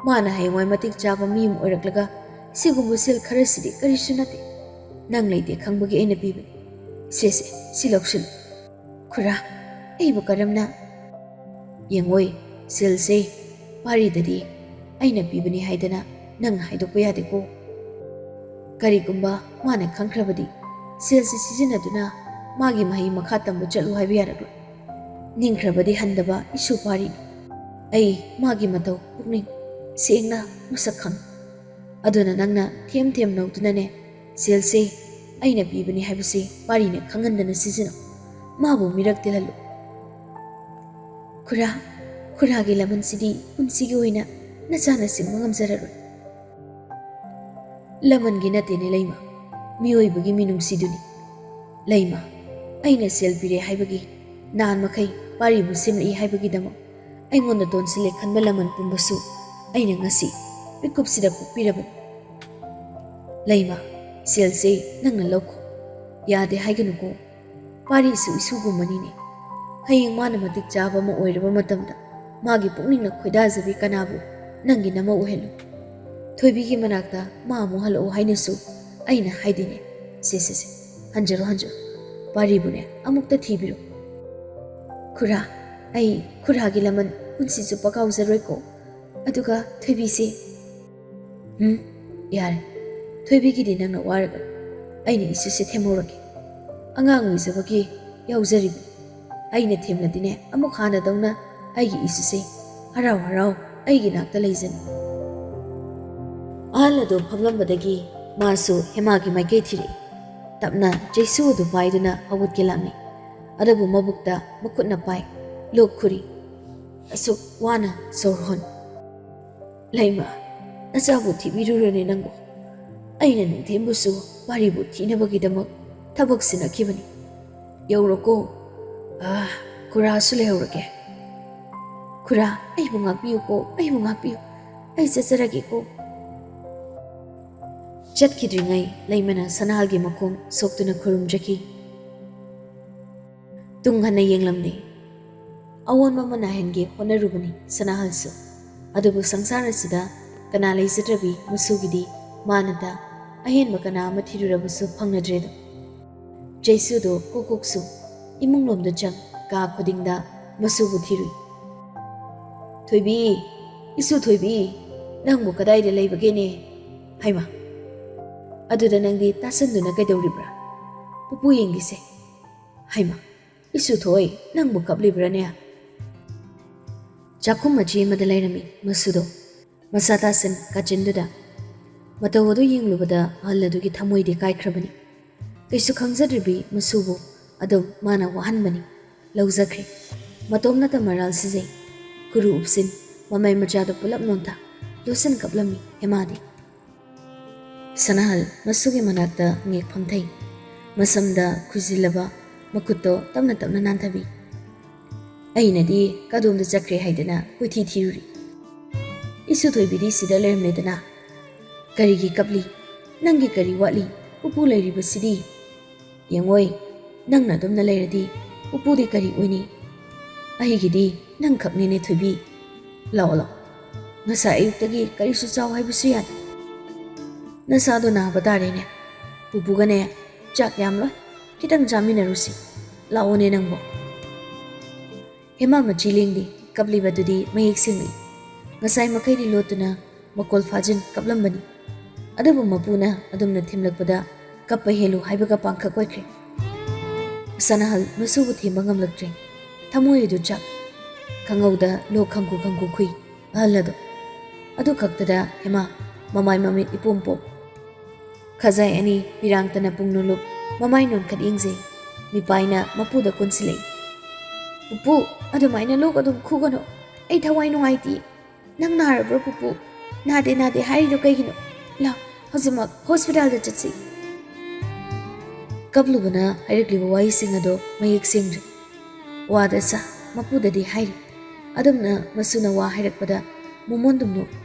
ꯃꯥꯅ ꯍꯌꯦꯡꯋꯥꯏ ꯃꯇꯤꯛ ꯆꯥꯕ ꯃꯤ ꯑꯃ ꯑꯣꯏꯔꯛꯂꯒ ꯁꯤꯒꯨꯝꯕ ꯁꯦꯜ ꯈꯔꯁꯤꯗꯤ ꯀꯔꯤꯁꯨ ꯅꯠꯇꯦ꯫ ꯅꯪ ꯂꯩꯇꯦ ꯈꯪꯕꯒꯤ ꯑꯩꯅ ꯄꯤꯕꯅꯤ꯫ ꯁꯦꯁꯦ, ꯁꯤ ꯂꯧꯁꯤꯜꯂꯨ꯫" "ꯈꯨꯔꯥ, ꯑꯩꯕꯨ ꯀꯔꯝꯅ?" "ꯌꯦꯡꯉꯣꯏ, ꯁꯦꯜꯁꯦ ꯄꯥꯔꯤꯗꯗꯤ ꯑꯩꯅ ꯄꯤꯕꯅꯤ ꯍꯥꯏꯗꯅ ꯅꯪ ꯍꯥꯏꯗꯣꯛꯄ ꯌꯥꯗꯦꯀꯣ꯫ ꯀꯔꯤꯒꯨꯝꯕ ꯃꯥꯅ ꯈꯪꯈ꯭ꯔꯕꯗꯤ ꯁꯦꯜꯁꯤ ꯁꯤꯖꯤꯟꯅꯗꯨꯅ ꯃꯥꯒꯤ ꯃꯍꯩ ꯃꯈꯥ ꯇꯝꯕ ꯆꯠꯂꯨ ꯍꯥꯏꯕ ꯌꯥꯔꯛꯂꯣꯏ꯫ ꯅꯤꯡꯈ꯭ꯔꯕꯗꯤ ꯍꯟꯗꯕ ꯏꯁꯨ ꯄꯥꯔꯤꯅꯤ꯫ ꯑꯩ ꯃꯥꯒꯤ ꯃꯇꯧ ꯄꯨꯛꯅꯤꯡ ꯁꯦꯡꯅ ꯃꯁꯛ ꯈꯪꯏ꯫ ꯑꯗꯨꯅ ꯅꯪꯅ ꯊꯦꯝ ꯊꯦꯝ ꯅꯧꯗꯨꯅꯅꯦ, ꯁꯦꯜꯁꯦ ꯑꯩꯅ ꯄꯤꯕꯅꯤ ꯍꯥꯏꯕꯁꯦ ꯄꯥꯔꯤꯅ ꯈꯪꯍꯟꯗꯅ ꯁꯤꯖꯤꯟꯅꯧ꯫ ꯃꯥꯕꯨ ꯃꯤꯔꯛ ꯇꯤꯜꯍꯜꯂꯨ꯫" "ꯈꯨꯔꯥ, ꯈꯨꯔꯥꯒꯤ ꯂꯃꯟꯁꯤꯗꯤ ꯄꯨꯟꯁꯤꯒꯤ ꯑꯣꯏꯅ ꯅꯆꯥꯅ ꯁꯤꯡꯕ ꯉꯝꯖꯔꯔꯣꯏ꯫" "ꯂꯃꯟꯒꯤ ꯅꯠꯇꯦꯅꯦ ꯂꯩꯃ, ꯃꯤꯑꯣꯏꯕꯒꯤ ꯃꯤꯅꯨꯡꯁꯤꯗꯨꯅꯤ꯫ ꯂꯩꯃ, ꯑꯩꯅ ꯁꯦꯜ ꯄꯤꯔꯦ ꯍꯥꯏꯕꯒꯤ, ꯅꯍꯥꯟ ꯃꯈꯩ ꯄꯥꯔꯤꯕꯨ ꯁꯦꯝꯂꯛꯏ ꯍꯥꯏꯕꯒꯤꯗꯃꯛ ꯑꯩꯉꯣꯟꯗ ꯇꯣꯟꯁꯤꯜꯂꯦ ꯈꯟꯕ ꯂꯃꯟ ꯄꯨꯝꯕꯁꯨ ꯑꯩꯅ ꯉꯁꯤ ꯃꯤꯀꯨꯞꯁꯤꯗ ꯀꯣꯛꯄꯤꯔꯕꯅꯤ꯫ ꯂꯩꯃ, ꯁꯦꯜꯁꯦ ꯅꯪꯅ ꯂꯧꯈꯣ꯫ ꯌꯥꯗꯦ ꯍꯥꯏꯒꯅꯨꯀꯣ꯫ ꯄꯥꯔꯤꯁꯨ ꯏꯁꯨꯒꯨꯝꯕꯅꯤꯅꯦ꯫ ꯍꯌꯦꯡ ꯃꯥꯅ ꯃꯇꯤꯛ ꯆꯥꯕ ꯑꯃ ꯑꯣꯏꯔꯕ ꯃꯇꯝꯗ ꯃꯥꯒꯤ ꯄꯨꯛꯅꯤꯡꯅ ꯈꯣꯏꯗꯥꯖꯕꯤ ꯀꯅꯥꯕꯨ ꯅꯪꯒꯤ ꯅꯃꯧ ꯑꯣꯏꯍꯜꯂꯨ꯫ ꯊꯣꯏꯕꯤꯒꯤ ꯃꯅꯥꯛꯇ ꯃꯥ ꯑꯃꯨꯛ ꯍꯜꯂꯛꯎ ꯍꯥꯏꯅꯁꯨ ꯑꯩꯅ ꯍꯥꯏꯗꯤꯅꯦ꯫ ꯁꯦ, ꯁꯦ, ꯁꯦ, ꯍꯟꯖꯔꯣ, ꯍꯟꯖꯔꯣ꯫ ꯄꯥꯔꯤꯕꯨꯅꯦ ꯑꯃꯨꯛꯇ ꯊꯤꯕꯤꯔꯣ꯫ ꯈꯨꯔꯥ, ꯑꯩ ꯈꯨꯔꯥꯒꯤ ꯂꯃꯟ ꯄꯨꯟꯁꯤ ꯆꯨꯞꯄ ꯀꯥꯎꯖꯔꯣꯏꯀꯣ꯫ ꯑꯗꯨꯒ ꯊꯣꯏꯕꯤꯁꯦ꯫ ꯎꯝ, ꯌꯥꯔꯦ꯫ ꯊꯣꯏꯕꯤꯒꯤꯗꯤ ꯅꯪꯅ ꯋꯥꯔꯒꯅꯨ꯫ ꯑꯩꯅ ꯏꯁꯨꯁꯦ ꯊꯦꯝꯍꯧꯔꯒꯦ꯫ ꯑꯉꯥꯡ ꯑꯣꯏꯖꯕꯒꯤ ꯌꯥꯎꯖꯔꯤꯕꯅꯤ꯫ ꯑꯩꯅ ꯊꯦꯝꯂꯗꯤꯅꯦ ꯑꯃꯨꯛ ꯍꯥꯟꯅꯗꯧꯅ ꯑꯩꯒꯤ ꯏꯁꯨꯁꯦ ꯍꯔꯥꯎ ꯍꯔꯥꯎ ꯑꯩꯒꯤ ꯅꯥꯛꯇ ꯂꯩꯖꯅꯤ꯫ ꯑꯍꯜ ꯑꯗꯨ ꯐꯝꯂꯝꯕꯗꯒꯤ ꯃꯥꯁꯨ ꯍꯦꯃꯥꯒꯤ ꯃꯥꯏꯀꯩ ꯊꯤꯔꯛꯏ꯫ ꯇꯞꯅ ꯆꯩꯁꯨ ꯑꯗꯨ ꯄꯥꯏꯗꯨꯅ ꯍꯧꯒꯠꯀꯦ ꯂꯥꯛꯅꯩ꯫ ꯑꯗꯨꯕꯨ ꯃꯕꯨꯛꯇ ꯃꯈꯨꯠꯅ ꯄꯥꯏ, ꯂꯣꯛ ꯈꯨꯔꯤ꯫ ꯑꯁꯨꯛ ꯋꯥꯅ ꯁꯣꯔ ꯍꯣꯟ꯫ ꯂꯩꯃ, ꯅꯆꯥꯕꯨ ꯊꯤꯕꯤꯔꯨꯔꯅꯦ ꯅꯪꯕꯨ꯫ ꯑꯩꯅ ꯅꯨꯡꯊꯤꯟꯕꯨꯁꯨ ꯄꯥꯔꯤꯕꯨ ꯊꯤꯅꯕꯒꯤꯗꯃꯛ ꯊꯕꯛ ꯁꯤꯟꯅꯈꯤꯕꯅꯤ꯫ ꯌꯧꯔꯣꯀꯣ꯫ ꯑꯥ, ꯈꯨꯔꯥꯁꯨ ꯂꯩꯍꯧꯔꯒꯦ꯫ ꯈꯨꯔꯥ, ꯑꯩꯕꯨ ꯉꯥꯛꯄꯤꯌꯨꯀꯣ, ꯑꯩꯕꯨ ꯉꯥꯛꯄꯤꯌꯨ꯫ ꯑꯩ ꯆꯠꯆꯔꯒꯦꯀꯣ꯫ ꯆꯠꯈꯤꯗ꯭ꯔꯤꯉꯩ ꯂꯩꯃꯅ ꯁꯅꯥꯍꯜꯒꯤ ꯃꯈꯣꯡ ꯁꯣꯛꯇꯨꯅ ꯈꯨꯔꯨꯝꯖꯈꯤ꯫ ꯇꯨꯡ ꯍꯟꯅ ꯌꯦꯡꯂꯝꯗꯦ꯫ ꯑꯑꯣꯟꯕ ꯑꯃ ꯅꯥꯏꯍꯟꯒꯦ ꯍꯣꯠꯅꯔꯨꯕꯅꯤ ꯁꯅꯥꯍꯜꯁꯨ꯫ ꯑꯗꯨꯕꯨ ꯁꯪꯁꯥꯔ ꯑꯁꯤꯗ ꯀꯅꯥ ꯂꯩꯖꯗ꯭ꯔꯕꯤ ꯃꯁꯨꯒꯤꯗꯤ ꯃꯥꯅꯗ ꯑꯍꯦꯟꯕ ꯀꯅꯥ ꯑꯃ ꯊꯤꯔꯨꯔꯕꯁꯨ ꯐꯪꯅꯗ꯭ꯔꯦꯗꯣ꯫ ꯆꯩꯁꯨꯗꯣ ꯀꯣꯛ ꯀꯣꯛꯁꯨ ꯏꯃꯨꯡꯂꯣꯝꯗ ꯆꯪ ꯀꯥ ꯈꯨꯗꯤꯡꯗ ꯃꯁꯨꯕꯨ ꯊꯤꯔꯨꯏ꯫ "ꯊꯣꯏꯕꯤ, ꯏꯁꯨ ꯊꯣꯏꯕꯤ, ꯅꯪꯕꯨ ꯀꯗꯥꯏꯗ ꯂꯩꯕꯒꯦꯅꯦ? ꯍꯩꯃꯥ, ꯑꯗꯨꯗ ꯅꯪꯗꯤ ꯇꯥꯁꯟꯗꯨꯅ ꯀꯩꯗꯧꯔꯤꯕ꯭ꯔꯥ? ꯄꯨꯄꯨ ꯌꯦꯡꯒꯤꯁꯦ꯫ ꯍꯩꯃꯥ, ꯏꯁꯨ ꯊꯣꯏ, ꯅꯪꯕꯨ ꯀꯞꯂꯤꯕ꯭ꯔꯥꯅꯦ?" ꯆꯥꯛꯈꯨꯝ ꯃꯆꯤ ꯑꯃꯗ ꯂꯩꯔꯝꯃꯤ ꯃꯁꯨꯗꯣ꯫ ꯃꯁꯥ ꯇꯥꯁꯟ ꯀꯥꯆꯤꯟꯗꯨꯗ ꯃꯇꯧ ꯑꯗꯨ ꯌꯦꯡꯂꯨꯕꯗ ꯑꯍꯜ ꯑꯗꯨꯒꯤ ꯊꯃꯣꯏꯗꯤ ꯀꯥꯏꯈ꯭ꯔꯕꯅꯤ꯫ ꯀꯩꯁꯨ ꯈꯪꯖꯗ꯭ꯔꯤꯕꯤ ꯃꯁꯨꯕꯨ ꯑꯗꯨꯝ ꯃꯥꯅ ꯋꯥꯍꯟꯕꯅꯤ꯫ ꯂꯧꯖꯈ꯭ꯔꯦ꯫ ꯃꯇꯣꯝꯅꯇ ꯃꯔꯥꯜ ꯁꯤꯖꯩ꯫ ꯈꯨꯔꯨ ꯎꯞꯁꯤꯟ, ꯃꯃꯩ ꯃꯆꯥꯗ ꯄꯨꯂꯞ ꯅꯣꯟꯊ, ꯂꯣꯠꯁꯤꯟ ꯀꯞꯂꯝꯃꯤ ꯍꯦꯃꯥꯗꯤ꯫ ꯁꯅꯥꯍꯜ ꯃꯁꯨꯒꯤ ꯃꯅꯥꯛꯇ ꯉꯦꯛ ꯐꯝꯊꯩ꯫ ꯃꯁꯝꯗ ꯈꯨꯏꯖꯤꯜꯂꯕ ꯃꯈꯨꯠꯇꯣ ꯇꯞꯅ ꯇꯞꯅ ꯅꯥꯟꯊꯕꯤ꯫ "ꯑꯩꯅꯗꯤ ꯀꯗꯣꯝꯗ ꯆꯠꯈ꯭ꯔꯦ ꯍꯥꯏꯗꯅ ꯀꯣꯏꯊꯤ ꯊꯤꯔꯨꯔꯤ꯫ ꯏꯁꯨ ꯊꯣꯏꯕꯤꯗꯤ ꯁꯤꯗ ꯂꯩꯔꯝꯂꯦꯗꯅ꯫ ꯀꯔꯤꯒꯤ ꯀꯞꯂꯤ? ꯅꯪꯒꯤ ꯀꯔꯤ ꯋꯥꯠꯂꯤ? ꯄꯨꯄꯨ ꯂꯩꯔꯤꯕꯁꯤꯗꯤ꯫ ꯌꯦꯡꯉꯣꯏ, ꯅꯪꯅ ꯑꯗꯨꯝꯅ ꯂꯩꯔꯗꯤ ꯄꯨꯄꯨꯗꯤ ꯀꯔꯤ ꯑꯣꯏꯅꯤ? ꯑꯩꯒꯤꯗꯤ ꯅꯪꯈꯛꯅꯤꯅꯦ ꯊꯣꯏꯕꯤ꯫ ꯂꯥꯛꯑꯣ, ꯂꯥꯛꯑꯣ꯫ ꯉꯁꯥꯏ ꯑꯌꯨꯛꯇꯒꯤ ꯀꯔꯤꯁꯨ ꯆꯥꯎ ꯍꯥꯏꯕꯁꯨ ꯌꯥꯗꯦ꯫ ꯅꯁꯥꯗꯣ ꯅꯥꯕ ꯇꯥꯔꯦꯅꯦ꯫ ꯄꯨꯄꯨꯒꯅꯦ ꯆꯥꯛ ꯌꯥꯝ ꯂꯣꯏ꯫ ꯈꯤꯇꯪ ꯆꯥꯃꯤꯟꯅꯔꯨꯁꯤ꯫ ꯂꯥꯛꯑꯣꯅꯦ ꯅꯪꯕꯣ꯫ ꯍꯦꯃꯥ ꯃꯆꯤ ꯂꯦꯡꯗꯦ꯫ ꯀꯞꯂꯤꯕꯗꯨꯗꯤ ꯃꯌꯦꯛ ꯁꯦꯡꯂꯤ꯫ ꯉꯁꯥꯏ ꯃꯈꯩꯗꯤ ꯂꯣꯠꯇꯨꯅ ꯃꯀꯣꯜ ꯐꯥꯖꯤꯟ ꯀꯞꯂꯝꯕꯅꯤ꯫ ꯑꯗꯨꯕꯨ ꯃꯄꯨꯅ ꯑꯗꯨꯝꯅ ꯊꯦꯝꯂꯛꯄꯗ ꯀꯞꯄ ꯍꯦꯜꯂꯨ ꯍꯥꯏꯕꯒ ꯄꯥꯡꯈꯛ ꯑꯣꯏꯈ꯭ꯔꯦ꯫ ꯁꯅꯥꯍꯜ ꯃꯁꯨꯕꯨ ꯊꯦꯝꯕ ꯉꯝꯂꯛꯇ꯭ꯔꯦ꯫ ꯊꯃꯣꯏ ꯑꯗꯨ ꯆꯥꯛ꯫ ꯈꯪꯍꯧꯗ ꯂꯣꯛ ꯈꯪꯈꯨ ꯈꯪꯈꯨ ꯈꯨꯏ ꯑꯍꯜ ꯑꯗꯨ꯫ ꯑꯗꯨ ꯈꯛꯇꯗ ꯍꯦꯃꯥ ꯃꯃꯥꯏ ꯃꯃꯤꯠ ꯏꯄꯣꯝ ꯄꯣꯝ꯫ ꯈꯖꯥꯏ ꯑꯅꯤ ꯄꯤꯔꯥꯡꯇꯅ ꯄꯨꯡ ꯅꯨꯂꯨꯞ, ꯃꯃꯥꯏ ꯅꯣꯟꯈꯠ ꯌꯦꯡꯖꯩ꯫ ꯃꯤꯄꯥꯏꯅ ꯃꯄꯨꯗ ꯀꯨꯟꯁꯤꯜꯂꯛꯏ꯫ "ꯄꯨꯄꯨ, ꯑꯗꯨꯃꯥꯏꯅ ꯂꯣꯛ ꯑꯗꯨꯝ ꯈꯨꯒꯅꯨ꯫ ꯑꯩ ꯊꯋꯥꯏ ꯅꯨꯡꯉꯥꯏꯇꯦ꯫ ꯅꯪ ꯅꯥꯔꯕ꯭ꯔꯣ ꯄꯨꯄꯨ? ꯅꯥꯗꯦ ꯅꯥꯗꯦ ꯍꯥꯏꯔꯤꯗꯣ ꯀꯩꯒꯤꯅꯣ? ꯂꯥꯎ, ꯍꯧꯖꯤꯛꯃꯛ ꯍꯣꯁꯄꯤꯇꯥꯜꯗ ꯆꯠꯁꯤ꯫" ꯀꯞꯂꯨꯕꯅ ꯍꯥꯏꯔꯛꯂꯤꯕ ꯋꯥꯍꯩꯁꯤꯡ ꯑꯗꯣ ꯃꯌꯦꯛ ꯁꯦꯡꯗ꯭ꯔꯦ꯫ ꯋꯥꯗ ꯁꯥ ꯃꯄꯨꯗꯗꯤ ꯍꯥꯏꯔꯤ꯫ ꯑꯗꯨꯝꯅ ꯃꯁꯨꯅ ꯋꯥ ꯍꯥꯏꯔꯛꯄꯗ ꯃꯣꯃꯣꯟꯗꯨꯝ ꯅꯣꯛꯏ꯫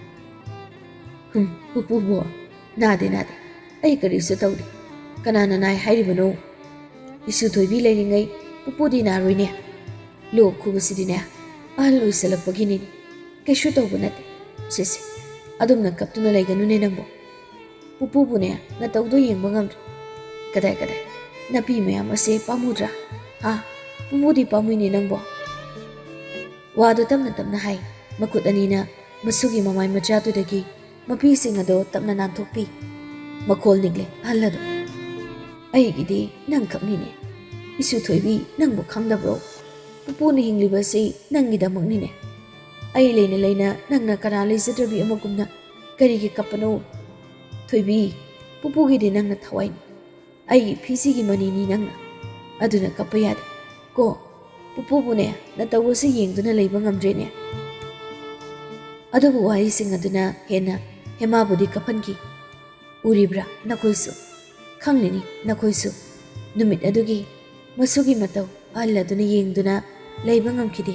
"ꯍꯨꯝ, ꯄꯨꯄꯨꯕꯣ, ꯅꯥꯗꯦ ꯅꯥꯗꯦ꯫ ꯑꯩ ꯀꯔꯤꯁꯨ ꯇꯧꯗꯦ꯫ ꯀꯅꯥꯅ ꯅꯥꯏ ꯍꯥꯏꯔꯤꯕꯅꯣ? ꯏꯁꯨ ꯊꯣꯏꯕꯤ ꯂꯩꯔꯤꯉꯩ ꯄꯨꯄꯨꯗꯤ ꯅꯥꯔꯣꯏꯅꯦ꯫ ꯂꯣꯛ ꯈꯨꯕꯁꯤꯗꯤꯅꯦ ꯑꯍꯜ ꯑꯣꯏꯁꯜꯂꯛꯄꯒꯤꯅꯤꯅꯦ꯫ ꯀꯩꯁꯨ ꯇꯧꯕ ꯅꯠꯇꯦ꯫ ꯁꯦ ꯁꯦ, ꯑꯗꯨꯝꯅ ꯀꯞꯇꯨꯅ ꯂꯩꯒꯅꯨꯅꯦ ꯅꯪꯕꯣ꯫ ꯄꯨꯄꯨꯕꯨꯅꯦ ꯅꯇꯧꯗꯣ ꯌꯦꯡꯕ ꯉꯝꯗ꯭ꯔꯦ꯫ ꯀꯗꯥꯏ ꯀꯗꯥꯏ, ꯅꯥꯄꯤ ꯃꯌꯥꯝ ꯑꯁꯦ ꯄꯥꯝꯃꯨꯗ꯭ꯔꯥ? ꯍꯥ? ꯄꯨꯄꯨꯗꯤ ꯄꯥꯝꯃꯨꯏꯅꯦ ꯅꯪꯕꯣ꯫" ꯋꯥꯗꯣ ꯇꯞꯅ ꯇꯞꯅ ꯍꯥꯏ꯫ ꯃꯈꯨꯠ ꯑꯅꯤꯅ ꯃꯁꯨꯒꯤ ꯃꯃꯥꯏ ꯃꯆꯥꯗꯨꯗꯒꯤ ꯃꯄꯤꯁꯤꯡ ꯑꯗꯣ ꯇꯞꯅ ꯅꯥꯟꯊꯣꯛꯄꯤ꯫ ꯃꯈꯣꯜ ꯅꯤꯛꯂꯦ ꯑꯍꯜ ꯑꯗꯣ꯫ "ꯑꯩꯒꯤꯗꯤ ꯅꯪꯈꯛꯅꯤꯅꯦ꯫ ꯏꯁꯨ ꯊꯣꯏꯕꯤ, ꯅꯪꯕꯨ ꯈꯪꯗꯕ꯭ꯔꯣ? ꯄꯨꯄꯨꯅ ꯍꯤꯡꯂꯤꯕꯁꯤ ꯅꯪꯒꯤꯗꯃꯛꯅꯤꯅꯦ꯫ ꯑꯩ ꯂꯩꯅ ꯂꯩꯅ ꯅꯪꯅ ꯀꯅꯥ ꯂꯩꯖꯗ꯭ꯔꯕꯤ ꯑꯃꯒꯨꯝꯅ ꯀꯔꯤꯒꯤ ꯀꯞꯄꯅꯣ? ꯊꯣꯏꯕꯤ, ꯄꯨꯄꯨꯒꯤꯗꯤ ꯅꯪꯅ ꯊꯋꯥꯏꯅꯤ꯫ ꯑꯩꯒꯤ ꯐꯤꯁꯤꯒꯤ ꯃꯅꯤꯅꯤ ꯅꯪꯅ꯫ ꯑꯗꯨꯅ ꯀꯞꯄ ꯌꯥꯗꯦ ꯀꯣ꯫ ꯄꯨꯄꯨꯕꯨꯅꯦ ꯅꯇꯧ ꯑꯁꯤ ꯌꯦꯡꯗꯨꯅ ꯂꯩꯕ ꯉꯝꯗ꯭ꯔꯦꯅꯦ꯫" ꯑꯗꯨꯕꯨ ꯋꯥꯍꯩꯁꯤꯡ ꯑꯗꯨꯅ ꯍꯦꯟꯅ ꯍꯦꯃꯥꯕꯨꯗꯤ ꯀꯞꯍꯟꯈꯤ꯫ ꯎꯔꯤꯕ꯭ꯔꯥ ꯅꯈꯣꯏꯁꯨ? ꯈꯪꯂꯤꯅꯤ ꯅꯈꯣꯏꯁꯨ꯫ ꯅꯨꯃꯤꯠ ꯑꯗꯨꯒꯤ ꯃꯁꯨꯒꯤ ꯃꯇꯧ ꯑꯍꯜ ꯑꯗꯨꯅ ꯌꯦꯡꯗꯨꯅ ꯂꯩꯕ ꯉꯝꯈꯤꯗꯦ꯫